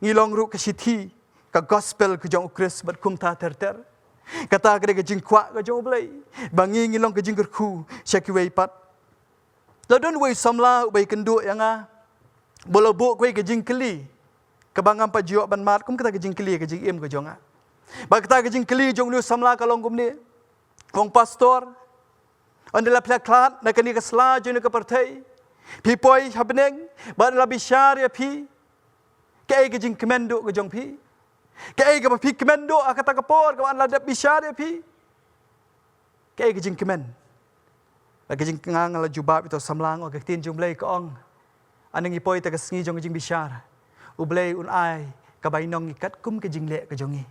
ngi long ruh ka shithi, ka gospel ka jong u Khrist bad kumta ter ter. Kata ka dei ka jingkwah ka jong u Blei ba ngi ngi long ka jingkyrkhu sha kiwei pat. La don uwei u samla uba ïakynduh ïa nga, ba u la buh kawei ka jingkylli kaba ngam pat ju ïoh ban mad, kum kata ka jingkylli ka jingim ka jong nga. Bad kata ka jingkylli jong une u samla ka long kumne. U ong, Pastor, ynda la phi la khlad na kane ka sla jong kane ka pyrthei, phi poi ha bneng, bad la bishar ïa phi, kaei ka jingkmen duh ka jong phi? Kaei kaba phi kmen duh ha kata ka por kaba la dep bishar ïa phi? Kaei ka jingkmen? Bad ka jingkmen, nga la jubab ïa uta u samla, nga ong, ka ktien jong u Blei ka ong, ynda ngi poi ha ka sngi jong ka jingbishar, u Blei un ai ka bainong ïa katkum ka jingleh ka jong ngi.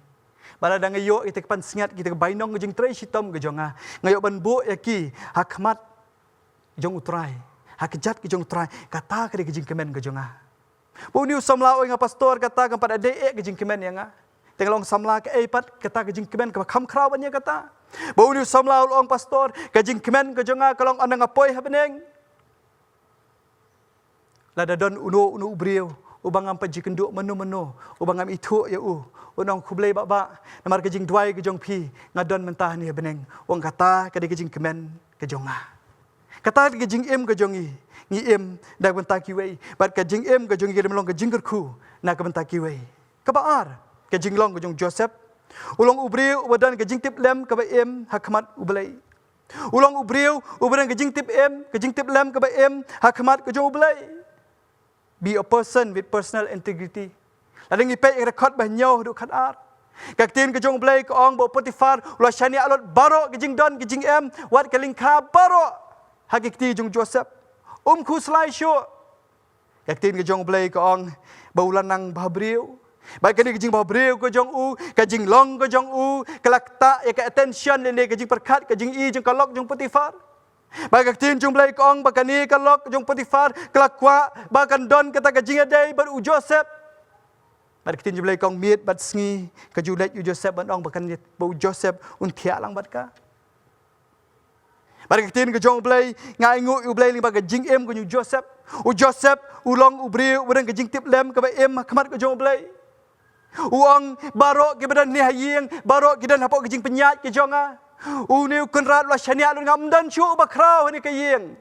Bad lada nga ïoh ïa kita ki pansngiat, kita ki bainong ka jingtrei shitom ka jong nga, nga ïoh ban buh ïa ki ha khmat jong u Trai, ha kjat ka jong u Trai, kata ka dei ka jingkmen ka jong nga. Bad une u samla u ong, Pastor, kata kam pat dei eh ka jingkmen ïa nga. Te nga la ong, samla, kaei pat kata ka jingkmen kaba kham khraw ban ïa kata? Bad une u samla u la ong, Pastor, ka jingkmen ka jong nga ka long ynda nga poi ha bneng, lada don uno uno u briew uba ngam pat ju ïakynduh mynno mynno, uba ngam ithuh ïa u, un ong, khublei bah bah, namar ka jingduwai ka jong phi nga don mynta hangne ha bneng. U ong, kata ka dei ka jingkmen ka jong nga. Kata ka dei ka jingim ka jong ngi, ngi im da ka bynta kiwei. Bad ka jingim ka jong ngi ka dei ban long ka jingkyrkhu na ka bynta kiwei. Kaba ar, ka jinglong ka jong u Joseph. U long u briew uba don ka jingtiplem kaba im ha khmat u Blei. U long u briew uba don ka jingtip im, ka jingtiplem kaba im ha khmat ka jong u Blei. Be a person with personal integrity. Lada ngi peit ïa ka dkhot ba hynñiew haduh khatar, ka ktien ka jong u Blei ka ong ba u Potiphar u la shaniah lut baroh ka jingdon ka jingem, wat ka lyngkha baroh, ha ki kti jong u Joseph. Um khuslai shuh. Ka ktien ka jong u Blei ka ong ba u la nang bhabriew. Bad kane ka jingbhabriew ka jong u, ka jinglong ka jong u, ka la ktah ïa ka attention lane ka jingpyrkhat, ka jingi jong ka lok jong u Potiphar. Bad ka ktien jong u Blei ka ong ba kane ka lok jong u Potiphar ka la kwah ba kan don kata ka jingïadei bad u Joseph. Bad ka ktien jong u Blei ka ong, miet bad sngi ka ju leit ïa u Joseph ban ong ba kan, ba u Joseph un thiah lang bad ka. Bad ka ktien ka jong u Blei, nga ainguh ïa u Blei lyngba ka jingim ka jong u Joseph. U Joseph u long u briew uba don ka jingtiplem kaba im ha khmat ka jong u Blei. U ong, baroh kiba don hangne ha ïing, baroh ki don hapoh ka jingpynïaid ka jong nga. Une u kynrad u la shaniah lut, ngam don shuh uba khraw hangne ha ïing.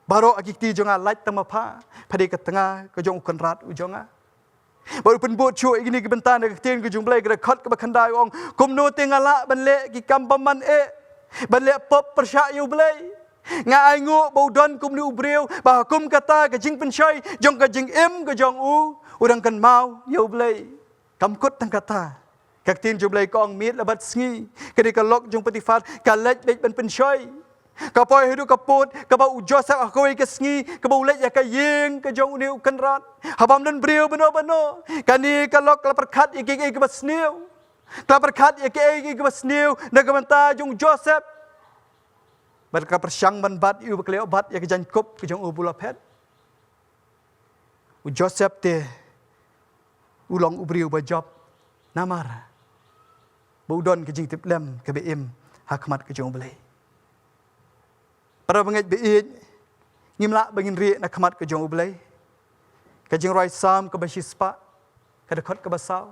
Baroh ha ki kti jong nga lait tang ma pha, pha dei ka tnga ka jong u kynrad u jong nga. Bad u pynbud shuh ïa kine ki bynta na ka ktien ka jong u Blei, ka dkhot kaba khyndai, u ong, kumno te nga lah ban leh ki kam bymman eh, ban leh pop pyrshah ïa u Blei? Nga ainguh ba u don kumne u briew ba ha kum kata ka jingpynshoi jong ka jingim ka jong u, u dang kynmaw ïa u Blei. Kam kut tang kata, ka ktien jong u Blei ka ong, miet la bad sngi kane ka lok jong u Potiphar ka leit beit ban pynshoi. Ka poi haduh ka pud kaba u Joseph ha kawei ka sngi kaba u leit ïa ka ïing ka jong une u kynrad. Haba ym don briew bano bano, kane ka lok ka la pyrkhat ïa kiei kiei kiba sniew. Ka la pyrkhat ïa kaei kaei kaba sniew na ka bynta jong u Joseph. Bad ka la pyrshang ban bat ïa u, ba ka la ïoh bat ïa ka jaiñkup ka jong u ba u la phet. U Joseph te u long u briew ba jop. Namar ba u don ka jingtiplem kaba im ha khmat ka jong U Blei. Para bangeit ba ïeit, ngim lah ba ngin rieh na khmat ka jong U Blei. Ka jingrwai Salm kaba shispah, ka dkhot kaba saw.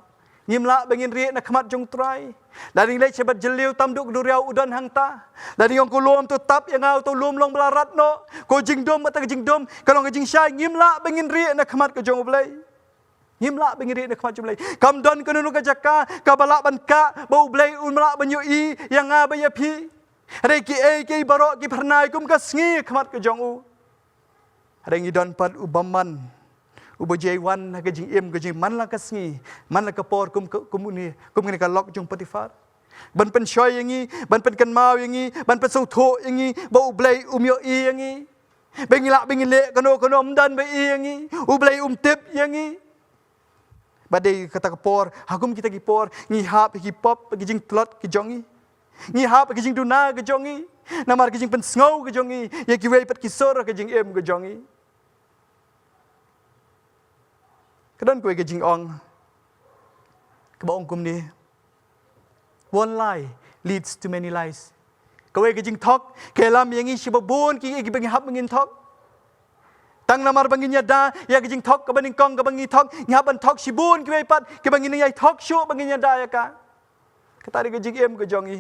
Ngim lah ba ngin rieh na khmat jong U Trai. Lada ngi leit sha bad jylliew tam duh ka duriaw u don hangta. Lada ngi ong ko lum to tap ïa nga, uto u lum long ba la rat noh. Ko jingdum, kata ka jingdum ka long ka jingshai, ngim lah ba ngin rieh na khmat ka jong U Blei. Ngim lah ba ngin rieh na khmat jong U Blei. Kam don kano kano ka jaka kaba lah ban kah ba U Blei um lah ban ïohi ïa nga bad ïa phi. Hynrei kiei kiei baroh ki phyrnai kum ka sngi ha khmat ka jong u. Hynrei ngi don pat u bymman, uba ju wan ha ka jingim ka jong ngi man la ka sngi, man la ka por kum, kum, kum une, kum kane ka lok jong u Potiphar. Ban pynshoi ïa ngi, ban pynkynmaw ïa ngi, ban pynsngewthuh ïa ngi ba U Blei um ïohi ïa ngi. Ba ngi lah ba ngin leh kano kano ym don ba ïohi ïa ngi. U Blei um tip ïa ngi. Bad dei kata ka por, ha kum kita ki por, ngi hap ha ki pop, ha ki jingtlot ka jong ngi. Ngi hap ha ki jingduna ka jong ngi. Namar ka jingpynsngew ka jong ngi ïa kiwei pat ki sur ha ka jingim ka jong ngi. Ka don kawei ka jingong kaba ong kumne: One lie leads to many lies. Kawei ka jingthok ka ïalam ïa ngi sha ba bun kiei kiei kiba ngi hap ba ngin thok. Tang namar ba ngin ïada ïa ka jingthok kaba nyngkong kaba ngi thok, ngi hap ban thok shibun kiwei pat kiba ngin ïai thok shuh ba ngin ïada ïa ka. Kata dei ka jingim ka jong ngi.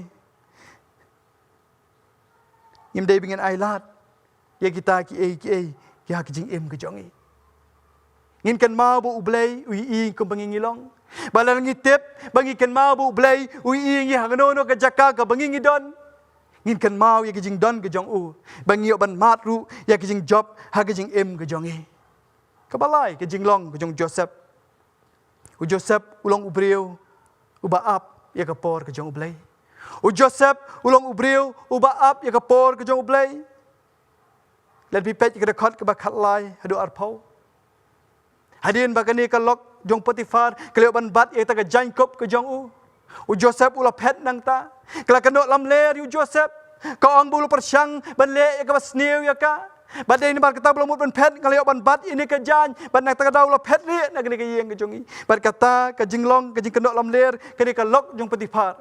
Ngim dei ba ngin ailad ïa kita kiei kiei ki ha ka jingim ka jong ngi. Ngin kynmaw ba U Blei u ïohi kum ba ngi ngi long. Ba lada ngi tip, ba ngi kynmaw ba U Blei u ïohi ïa ngi ha kano kano ka jaka kaba ngi ngi don, ngin kynmaw ïa ka jingdon ka jong u, ba ngi ïoh ban mad ruh ïa ka jingjop ha ka jingim ka jong ngi. Kaba lai, ka jinglong ka jong u Joseph. U Joseph u long u briew uba ap ïa ka por ka jong U Blei. U Joseph u long u briew uba ap ïa ka por ka jong U Blei. Lada phi peit ïa ka dkhot kaba khatlai haduh arphew. Hadien ba kane ka lok jong u Potiphar ka la ïoh ban bat ïa kata ka jaiñkup ka jong u, u Joseph u la phet nangta. Ka la kynnoh lamler ïa u Joseph, ka ong ba u la pyrshang ban leh ïa kaba sniew ïa ka. Bad dei namar kata ba la mut ban phet, nga la ïoh ban bat ïa kane ka jaiñ. Bad nangta ka daw u la phet rieh na kane ka ïing ka jong ngi. Bad kata ka jinglong, ka jingkynnoh lamler kane ka lok jong u Potiphar.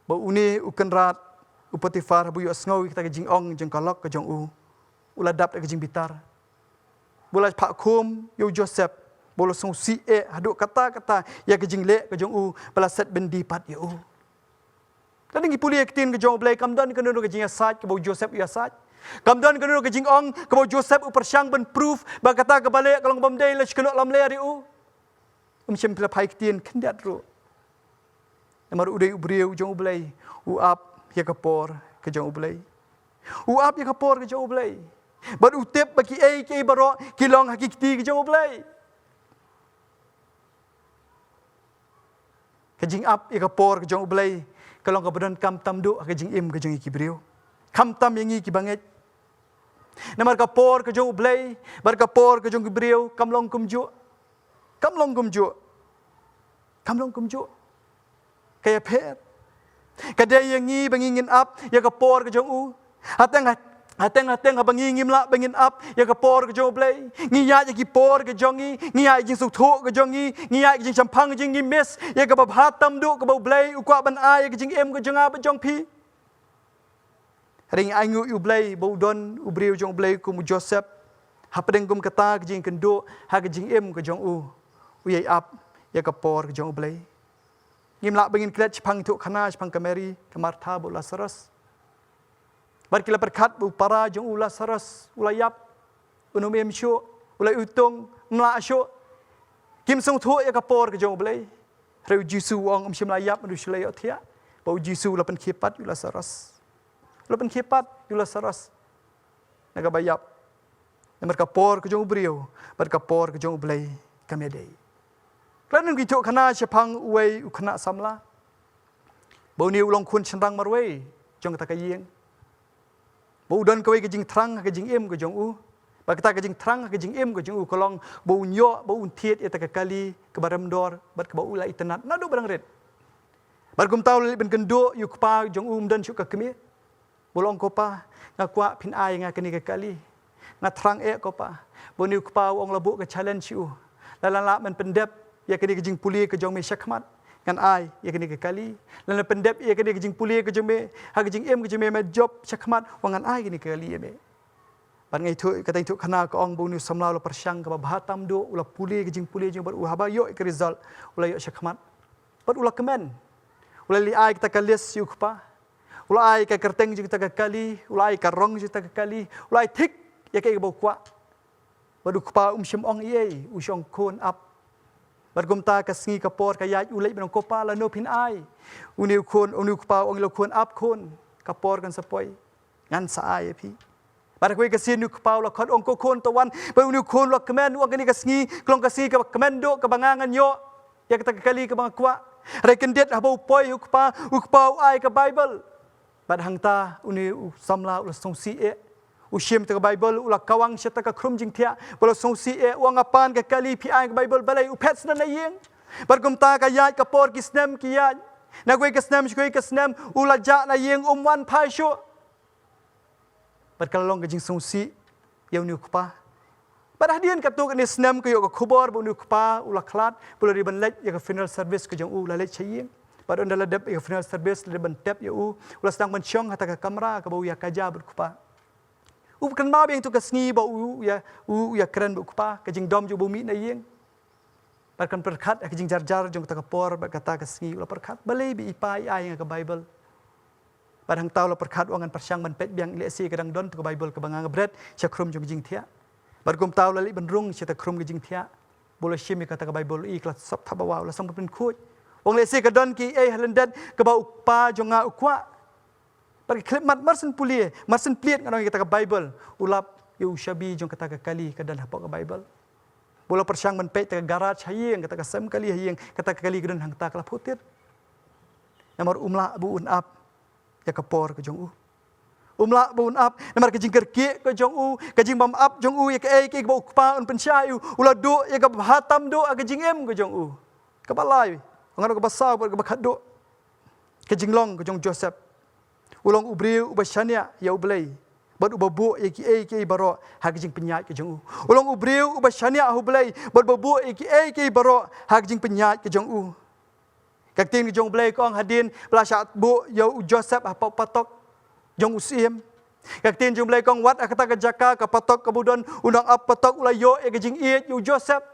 Ba une u kynrad u Potiphar haba u ïohsngew ïa kata ka jingong jong ka lok ka jong u, u la dap da ka jingbitar. Ba u la phah khum ïa u Joseph, ba u la sngewsih eh haduh katta katta ïa ka jingleh ka jong u, ba la set byndi pat ïa u. Lada ngi pule ïa ka ktien ka jong U Blei, kam don kano kano ka jingïasaid kaba u Joseph u ïasaid. Kam don kano kano ka jingong kaba u Joseph u pyrshang ban proof ba kata kaba leh ka long bym dei, la shu kynnoh lamler ïa u. Um shym la phai ktien khyndiat ruh. Namar u dei u briew jong U Blei, u ap ïa ka por ka jong U Blei. U ap ïa ka por ka jong U Blei. Bad u tip ba kiei kiei baroh ki long ha ki kti ka jong U Blei. Ka jingap ïa ka por ka jong U Blei ka long kaba donkam tam duh ha ka jingim ka jong ngi ki briew, khamtam ïa ngi ki bangeit. Namar ka por ka jong U Blei bad ka por ka jong ki briew kam long kumjuh. Kam long kumjuh. Kam long kumjuh. Ka ïapher. Ka dei ïa ngi ba ngi ngin ap ïa ka por ka jong u. Hateng, hateng, hateng haba ngi ngim lah ba ngin ap ïa ka por ka jong U Blei, ngi ïaid ïa ki por ka jong ngi, ngi ïaid ïa ka jingsngewthuh ka jong ngi, ngi ïaid ïa ka jingshemphang ka jong ngi, ngi miss ïa kaba bha tam duh kaba U Blei u kwah ban ai ïa ka jingim ka jong nga bad jong phi. Hynrei ngi ainguh ïa U Blei ba u don u briew jong U Blei kum u Joseph. Hapdeng kum kata ka jingkynduh ha ka jingim ka jong u, u ïai ap ïa ka por ka jong U Blei. Ngim lah ba ngin klet shaphang ithuh khana, shaphang ka Mary, ka Martha bad u Lazarus. Bad ki la pyrkhat ba u para jong u Lazarus u la ïap, un ym im shuh, u la iwtung, ym lah shuh. Kim sngewthuh ïa ka por ka jong U Blei. Hynrei u Jisu u ong, ym shym la ïap, naduh shu la ïohthiah. Bad u Jisu u la pynkhie pat ïa u Lazarus. U la pynkhie pat ïa u Lazarus na kaba ïap. Namar ka por ka jong u briew bad ka por ka jong U Blei kam ïadei. Khlem ngi ithuh khana shaphang uwei u khynnah samla, ba une u long khun shynrang marwei jong kata ka ïing. Ba u don kawei ka jingthrang ha ka jingim ka jong u. Bad kata ka jingthrang ha ka jingim ka jong u ka long ba un ïoh, ba un thied ïa kata ka kali kaba rem dor bad kaba u la itynnad naduh ba dang rit. Bad kumta u la leit ban kynduh ïa u kpa jong u, um don shuh ka kmie. Ba u la ong, ko pa, nga kwah phin ai ïa nga kane ka kali. Nga thrang eh, ko pa, ba une u kpa u ong la buh ka challenge ïa u, lada lah men pyndep ïa kane ka jingpule ka jong me shakhmat, ngan ai ïa kane ka kali. Lada pyndep ïa kane ka jingpule ka jong me ha ka jingim ka jong me, me jop shakhmat, wat ngan ai kane ka kali ïa me. Bad nga ithuh, kata ithuh khana ka ong ba une u samla u la pyrshang kaba bha tam duh, u la pule ka jingpule jong u, bad u haba ïoh ïa ka result, u la ïoh shakhmat. Bad u la kmen. U la leit ai kata ka list ïa u kpa. U la ai ka kyrteng jong kata ka kali, u la ai ka rong jong kata ka kali, u la ai thik ïa kaei kaba u kwah. Bad u kpa um shym ong ei ei, u shong, khun, ap. Bad kumta ka sngi ka por ka ïaid, u leit ban ong, ko pa, lano phin ai? Une u khun, une u kpa u ong ïa u khun, ap khun, ka por kan sa poi, ngan sa ai ïa phi. Bad ha kawei ka sien une u kpa u la khot, ong, ko khun, to wan. Bad une u khun u la kmen, u ong, kane ka sngi ka long ka sngi kaba kmen duh kaba nga ngan ïoh ïa kata ka kali kaba nga kwah. Hynrei kyndit haba u poi ha u kpa, u kpa u ai ka Baibl. Bad hangta une u samla u la sngewsih eh. U shim kata ka Baibl, u la kawang sha kata ka khrum jingthiah, bad u la sngewsih eh, u ong, nga pan ka kali, phi ai ka Baibl, balei? U phet sdang na ïing. Bad kumta ka ïaid ka por, ki snem ki ïaid. Na kawei ka snem sha kawei ka snem, u la jah na ïing, um wan phai shuh. Bad ka la long ka jingsngewsih ïa une u kpa. Bad hadien katto katne snem ka ïoh ka khubor ba une u kpa u la khlad, ba u la dei ban leit ïa ka funeral service ka jong u, u la leit sha ïing. Bad ynda la dep ïa ka funeral service, la dep ban tep ïa u, u la sdang ban shong ha kata ka kamra kaba u ïa kaja bad u kpa. U kynmaw biang ïa kata ka sngi ba u ïa, u ïa kren bad u kpa, ka jingdom jong u ba u mih na ïing. Bad kan pyrkhat ha ka jingjarjar jong kata ka por bad kata ka sngi, u la pyrkhat, balei ba i pa i ai ïa nga ka Baibl. Bad hangta u la pyrkhat, u ong, ngan pyrshang ban peit biang, lehse ka dang don kata ka Baibl kaba nga nga bret sha khrum jong ka jingthiah. Bad kumta u la leit ban rung sha kata ka khrum ka jingthiah, ba u la shim ïa kata ka Baibl, i ka la sop thapbawa, u la sdang ban pynkhuid. U ong, lehse ka don kiei ha lyndet kaba u kpa jong nga u kwah. Bad ka khyllipmat mar syn pule, mar syn plied, ngan ong, ïa kata ka Baibl. U lap ïa u shabi jong kata ka kali ka don hapoh ka Baibl. Ba u la pyrshang ban peit kata ka garage ha ïing, kata ka sem kali ha ïing, kata ka kali ka don hangta, ka la phutit. Namar um lah ba un ap ïa ka por ka jong u. Um lah ba un ap, namar ka jingkyrkieh ka jong u, ka jingbym ap jong u ïa kaei kaei kaba u kpa un pynshai ïa u, u la duh ïa kaba bha tam duh ha ka jingim ka jong u. Kaba lai, ngan ong kaba saw bad kaba khatduh. Ka jinglong ka jong u Joseph. U long u briew uba shaniah ïa U Blei bad uba buh ïa kiei kiei baroh ha ka jingpynïaid ka jong u. U long u briew uba shaniah ha U Blei bad uba buh ïa kiei kiei baroh ha ka jingpynïaid ka jong u. Ka ktien ka jong U Blei ka ong hadien ba la shah buh ïa u Joseph hapoh patok jong u syiem. Ka ktien jong U Blei ka ong, wat ha kata ka jaka, ka patok kaba u don, u nongap patok u la ïoh ïa ka jingïeit ïa u Joseph.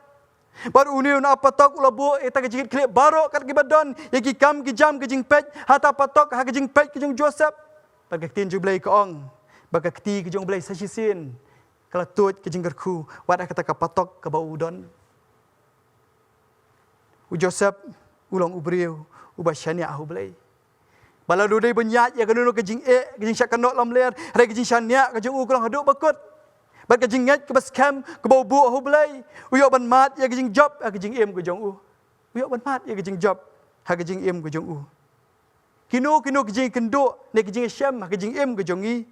Bad une u nongap patok u la buh ïa kata ka jingïeit khlieh baroh kat kiba don, ïa ki kam ki jam, ka jingpeit ha kata ka patok, ha ka jingpeit ka jong u Joseph. Bad ka ktien jong U Blei ka ong ba ka kti ka jong U Blei sa shisien ka la tuid ka jingkyrkhu wat ha kata ka patok kaba u don. U Joseph u long u briew uba shaniah ha U Blei. Ba lada u dei ban ïaid ïa kano kano ka jingeh, ka jingshah kynnoh lamler, hynrei ka jingshaniah ka jong u ka long haduh ba kut. Bad ka jingngeit kaba skhem kaba u buh ha U Blei, u ïoh ban mad ïa ka jingjop ha ka jingim ka jong u. U ïoh ban mad ïa ka jingjop ha ka jingim ka jong u. Kino kino ki jingkynduh ne ki jingshem ha ka jingim ka jong ngi,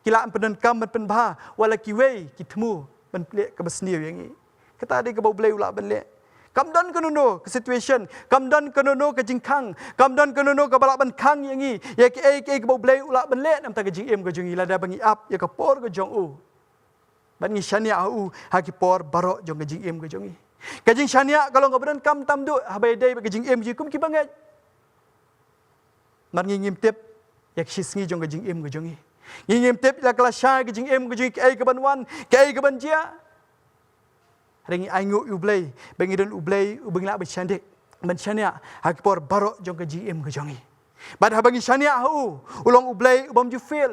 ki lah ban pyndonkam ban pynbha, wat la kiwei ki thmu ban leh kaba sniew ïa ngi. Kata dei kaba U Blei u lah ban leh. Kam don kano kano ka situation, kam don kano kano ka jingkhang, kam don kano kano kaba lah ban khang ïa ngi ïa kiei kiei kaba U Blei u lah ban leh na ka bynta ka jingim ka jong ngi, lada ba ngi ap ïa ka por ka jong u bad ngi shaniah ha u ha ki por baroh jong ka jingim ka jong ngi. Ka jingshaniah ka long kaba donkam tam duh haba ïadei bad ka jingim jong ngi kum ki bangeit. Namar ngi ngim tip ïa ka shisngi jong ka jingim ka jong ngi. Ngi ngim tip ïa la ka lashai ka jingim ka jong ngi, kaei kaban wan, kaei kaban jia. Hynrei ngi ainguh ïa U Blei ba ngi don U Blei uba ngi lah ban shaniah, ban shaniah ha ki por baroh jong ka jingim ka jong ngi. Bad haba ngi shaniah ha u, u long U Blei u bym ju fail.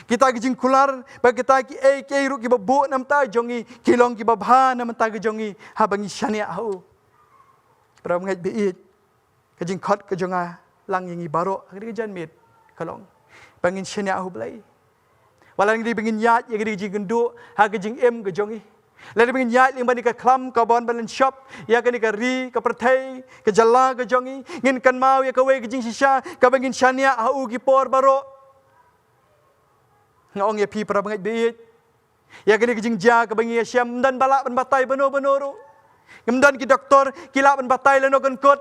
Kita ki jingkular bad kita kiei kiei ruh kiba buh na bynta jong ngi, ki long kiba bha na bynta ka jong ngi haba ngi shaniah ha u. Para bangeit ba ïeit, ka jingkhot ka jong nga lang ïa ngi baroh ha kane ka janmiet ka long ba ngin shaniah ha U Blei. Wat la ngi dei ba ngin ïaid ïa kane ka jingkynduh ha ka jingim ka jong ngi, lada ba ngin ïaid lyngba kane ka khlam ka ban ban lynshop ïa kane ka ri, ka pyrthei, ka jylla ka jong ngi, ngin kynmaw ïa kawei ka jingshisha kaba ngin shaniah ha u ki por baroh. Nga ong ïa phi para bangeit ba ïeit, ïa kane ka jingjia kaba ngi ïashem, ym don ba lah ban batai bano bano ruh. Ym don ki doktor ki lah ban batai lano kan kut.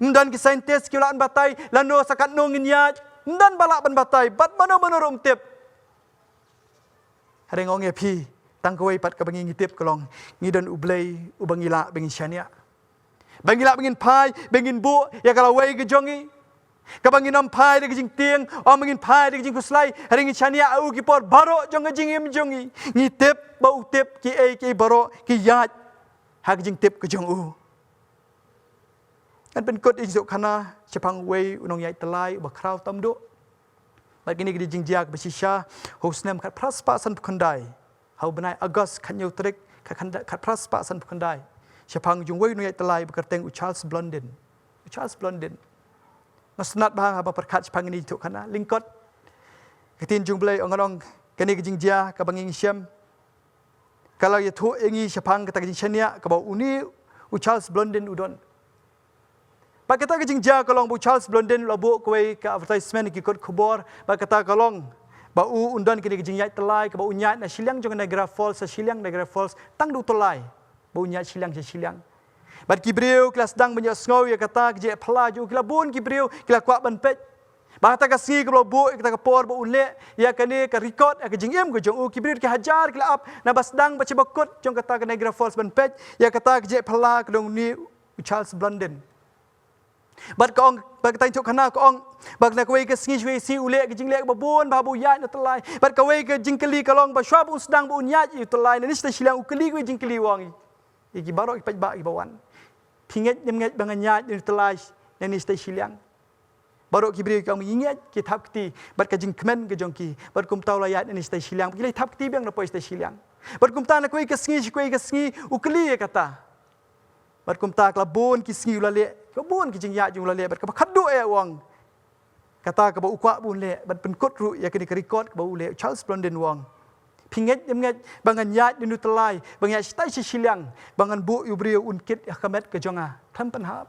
Ym don ki scientist ki lah ban batai lano sa katno ngin ïaid. Ym don ba lah ban batai bad mano mano ruh ym tip. Hynrei nga ong ïa phi, tang kawei pat kaba ngi ngi tip ka long, ngi don U Blei uba ngi lah ba ngin shaniah. Ba ngi lah ba ngin phai, ba ngin buh ïa ka lawei ka jong ngi. Kaba ngin ym phai da ka jingtieng, ym ba ngin phai da ka jingkhuslai, hynrei ngin shaniah ha u ki por baroh jong ka jingim jong ngi. Ngi tip ba u tip kiei kiei baroh, ki ïaid ha ka jingtip ka jong u. Ngan pynkut ïa ka jingïathuhkhana shaphang uwei u nongïaid tyllai uba khraw tam duh. Bad kane ka dei ka jingjia kaba shisha ha u snem khatphra spah sanphew khyndai. Ha u bnai August khathynñiew tarik, khat-, khat-, khatphra spah sanphew khyndai. Shaphang jong uwei u nongïaid tyllai uba kyrteng u Charles Blondin. U Charles Blondin. Nga sngewtynnat bha haba pyrkhat shaphang kane ka jingïathuhkhana. Lyngkot ka ktien jong U Blei, ong, ngan ong, kane ka jingjia kaba ngi ngi shem ka la ïathuh ïa ngi shaphang kata ka jingshaniah kaba une u Charles Blondin u don. Bad kata ka jingjia ka long ba u Charles Blondin u la buh kawei ka advertisement ha ki kot khubor, bad kata ka long ba u un don kane ka jingïaid tyllai kaba un ïaid na shiliang jong Niagara Falls, sha shiliang Niagara Falls, tang da u tyllai, ba un ïaid shiliang sha shiliang. Bad ki briew ki la sdang ban ïohsngew ïa kata ka jingïaphylla jong u, ki la bun ki briew ki la kwah ban peit. Bad kata ka sngi kaba la buh ïa kata ka por ba un leh ïa kane ka record ïa ka jingim ka jong u, ki briew ki hajar ki la ap naba sdang bad sha bakut jong kata ka Niagara Falls ban peit ïa kata ka jingïaphylla ka jong une u Charles Blondin. Bad ka ong, bad kata ka jingïathuhkhana ka ong, bad na kawei ka sngi sha kawei ka sngi u leh ka jingleh kaba bun bha ba u ïaid na tyllai. Bad kawei ka jingkylli ka long ba shuwa ba un sdang ba un ïaid ïa u tyllai nangne shatei shiliang, u kylli kawei ka jingkylli, u ong ïa ki baroh ki paidbah kiba wan, phi ngeit ne ym ngeit ba ngan ïaid ïa u tyllai nangne shatei shiliang? Baroh ki briew ki ong ngi ngeit, ki thap kti bad ka jingkmen ka jong ki. Bad kumta u la ïaid nangne shatei shiliang, ki la thap kti biang na poi shatei shiliang. Bad kumta na kawei ka sngi sha kawei ka sngi u kylli ïa kata. Bad kumta ka la bun ki sngi u la leh, ka bun ki jingïaid jong u la leh, bad kaba khadduh ïa u ong, kata kaba u kwah ba un leh, bad pynkut ruh ïa kane ka record kaba u leh, u Charles Blondin u ong, phi ngeit ne ym ngeit ba ngan ïaid nangne u tyllai, ba ngan ïaid shatei sha shiliang, ba ngan buh ïa u briew un kit ïa ka met ka jong nga khlem pynhap?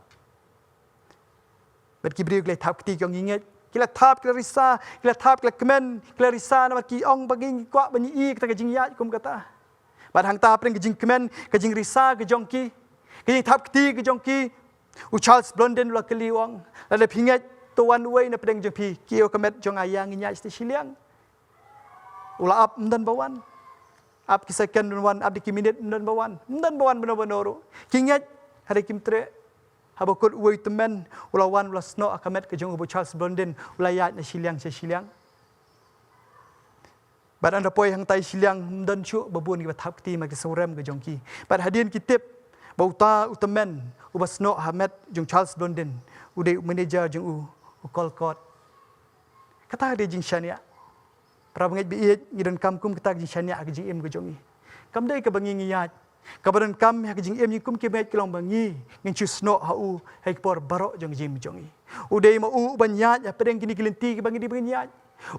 Bad ki briew ki la thap kti, ki ong ngi ngeit. Ki la thap, ki la risa, ki la thap, ki la kmen, ki la risa, namar ki ong ba ngi kwah ban ïohi ïa kata ka jingïaid kum kata. Bad hangta hapdeng ka jingkmen, ka jingrisa ka jong ki, ka jingthap kti ka jong ki, u Charles Blondin u la kylli, u ong, lada phi ngeit, to wan uwei na pdeng jong phi, kiew ka met jong nga ïa ngin ïaid shatei shiliang. U la ap, ym don ba wan. Ap ki second ym don ba wan, ap da ki minit ym don ba wan. Ym don ba wan bano bano ruh. Ki ngeit, hynrei kim treh. Haba kut uwei u tymmen u la wan, u la snoh ha ka met ka jong u, ba u Charles Blondin u la ïaid na shiliang sha shiliang. Bad haba poi hangtai shiliang ym don shuh ba bun kiba thap kti, namar ki sawrem ka jong ki. Bad hadien ki tip ba uta u tymmen uba snoh ha met jong u Charles Blondin u dei u manager jong u, u Col Courts. Kata ka dei jingshaniah. Para bangeit ba ïeit, ngi donkam kum kata ka jingshaniah ha ka jingim ka jong ngi. Kam dei kaba ngi ngi ïaid. Kaba donkam ha ka jingim jong ngi kum ki bangeit ka long ba ngi ngin shu snoh ha u ha ki por baroh jong ka jingim jong ngi. U dei ma u uban ïaid hapdeng kine ki lynti kiba ngi dei ban ïaid.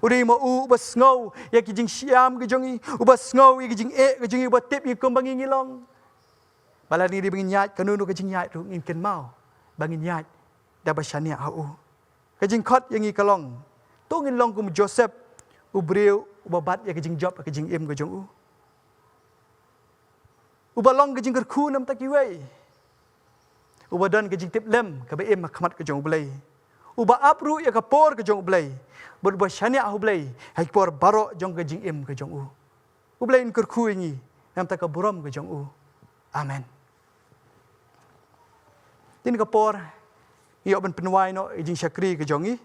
U dei ma u uba sngew ïa ki jingshiam ka jong ngi, uba sngew ïa ki jingeh ka jong ngi, uba tip ïa ngi kum ba ngi ngi long. Ba lada ngi dei ban ïaid kano kano ka jingïaid ruh, ngin kynmaw ba ngin ïaid da ba shaniah ha u. Ka jingkhot ïa ngi ka long, to ngin long kum u Joseph, u briew uba bat ïa ka jingjop ha ka jingim ka jong u, uba long ka jingkyrkhu na ka bynta kiwei, uba don ka jingtiplem kaba im ha khmat ka jong U Blei, uba ap ruh ïa ka por ka jong U Blei, bad uba shaniah ha U Blei ha ki por baroh jong ka jingim ka jong u. U Blei un kyrkhu ïa ngi na ka bynta ka burom ka jong u. Amen. Hadien ka por, ngi ïoh ban pynwai noh ïa ka jingshakri ka jong ngi.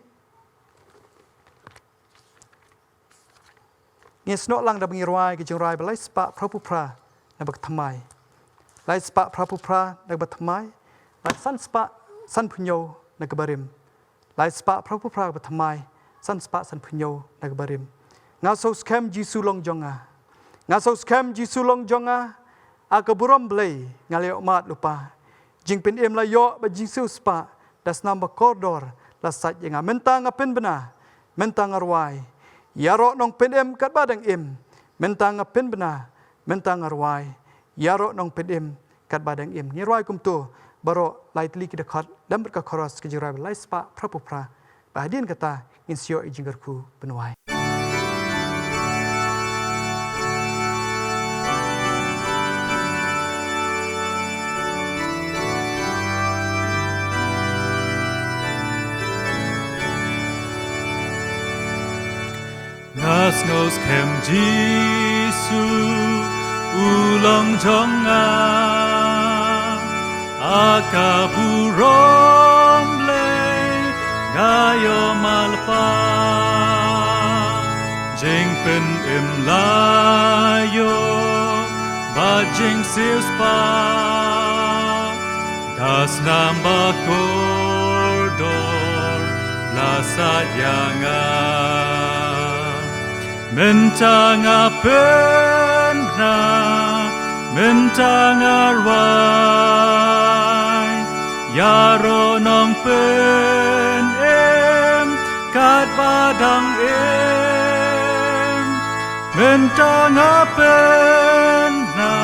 Ngin snoh lang da ba ngin rwai ka jingrwai ba lai spah phra phew phra na ba thymmai. Lai spah phra phew phra na ba thymmai. Bad san spah san phew hynñiew na ba rim. Lai spah phra phew phra na ba thymmai, san spah san phew hynñiew na ba rim. Nga sngewskhem Jisu long jong nga. Nga sngewskhem Jisu long jong nga. A ka burom Blei nga la ïoh mad lypa. Jingpynim la ïoh bad jingsiewspah, da snam ba kordor la sait ïa nga. Mynta nga pynbna, mynta nga rwai, ïaroh Nongpynim katba dang im. Mynta nga pynbna, mynta nga rwai, ïaroh Nongpynim katba dang im. Ngin rwai kumto baroh lai tylli ki dkhot lem bad ka chorus ka jingrwai ba lai spah phra phew phra. Bad hadien kata ngin sa ïoh ïa ka jingkyrkhu ban wai. Ngos kem Jisu u long jong nga, a ka burom Blei nga ïoh malpa. Jingpynim la ïoh bad jingsiewspah, da snam ba kordor la sait ïa nga. Mynta nga pynbna, mynta nga rwai, ïaroh Nongpynim katba dang im. Mynta nga pynbna,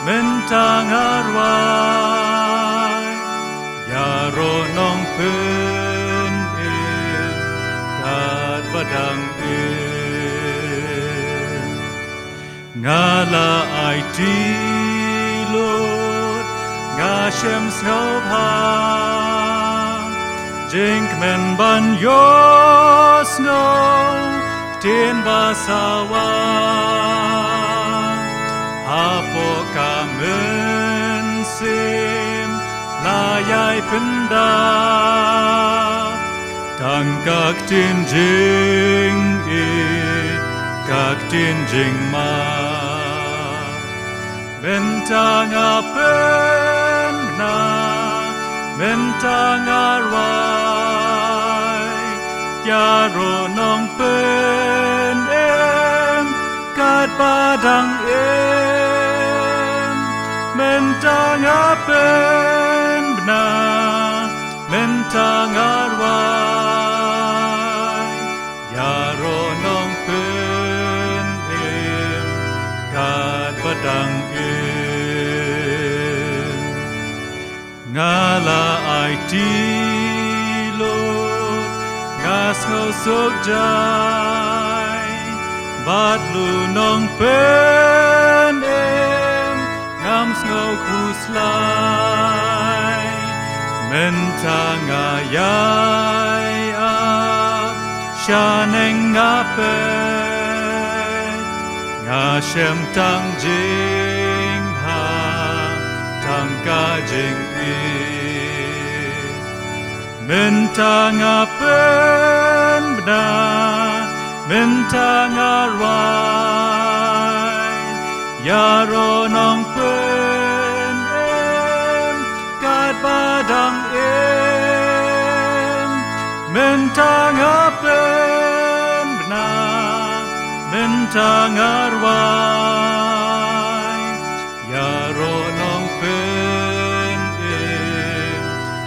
mynta nga rwai, ïaroh Nongpynim katba dang im. Nga la aiti lut, nga shem sngewbha, jingkmen ban ïohsngew ktien ba sawa. Hapoh ka mynsiem la ïai pynda tang ka ktien jingïeit, ka ktien jingmap. Mynta nga pynbna, mynta nga rwai, ïaroh Nongpynim katba dang im. Mynta nga pynbna, mynta nga rwai, ïaroh Nongpynim katba dang im. Nga la aiti lut, nga sngewsuk jai bad lu Nongpynim, ngam sngew khuslai. Mynta nga ïai ap shaneng nga peit, nga shem tang jingbha, tang ka jingïeit. Mynta nga pynbna, mynta nga rwai, ïaroh Nongpynim katba dang im. Mynta nga pynbna, mynta nga rwai, ïaroh Nongpynim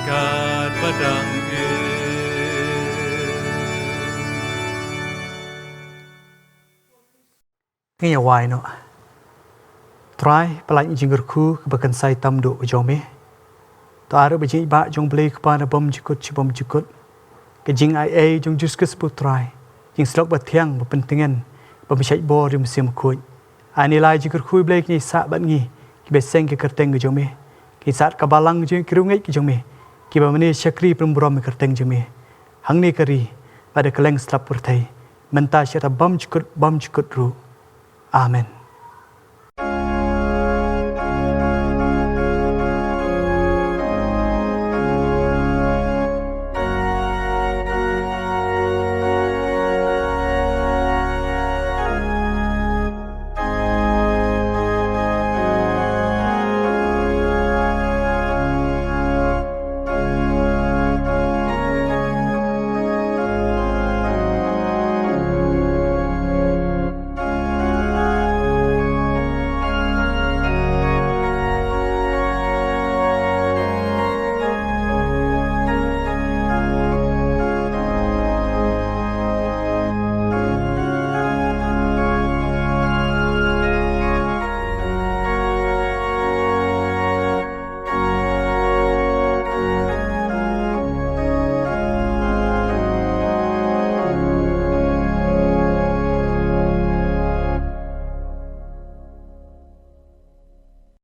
katba dang im. Ngin ïa wai noh. Trai, pyllait ïa ka jingkyrkhu kaba kynsai tam duh ka jong me. To ai ruh ba jingïeit jong U Blei U Kpa na bymjukut sha bymjukut, ka jingaiei jong U Jisu Khrist U Trai, jingslok bathiang ba pyntngen, ba pynshait bor jong U Mynsiem Bakhuid. Ai ne lai jingkyrkhu U Blei kin ïai sah bad ngi, kiba seng ki kyrteng ki jong me, ki sah ka balang jong ki riewngeit ki jong me, kiba mane shakri pynburom ïa ki kyrteng jong me hangne ka ri bad ha kylleng slap pyrthei, mynta sha bymjukut bymjukut ruh. Amen.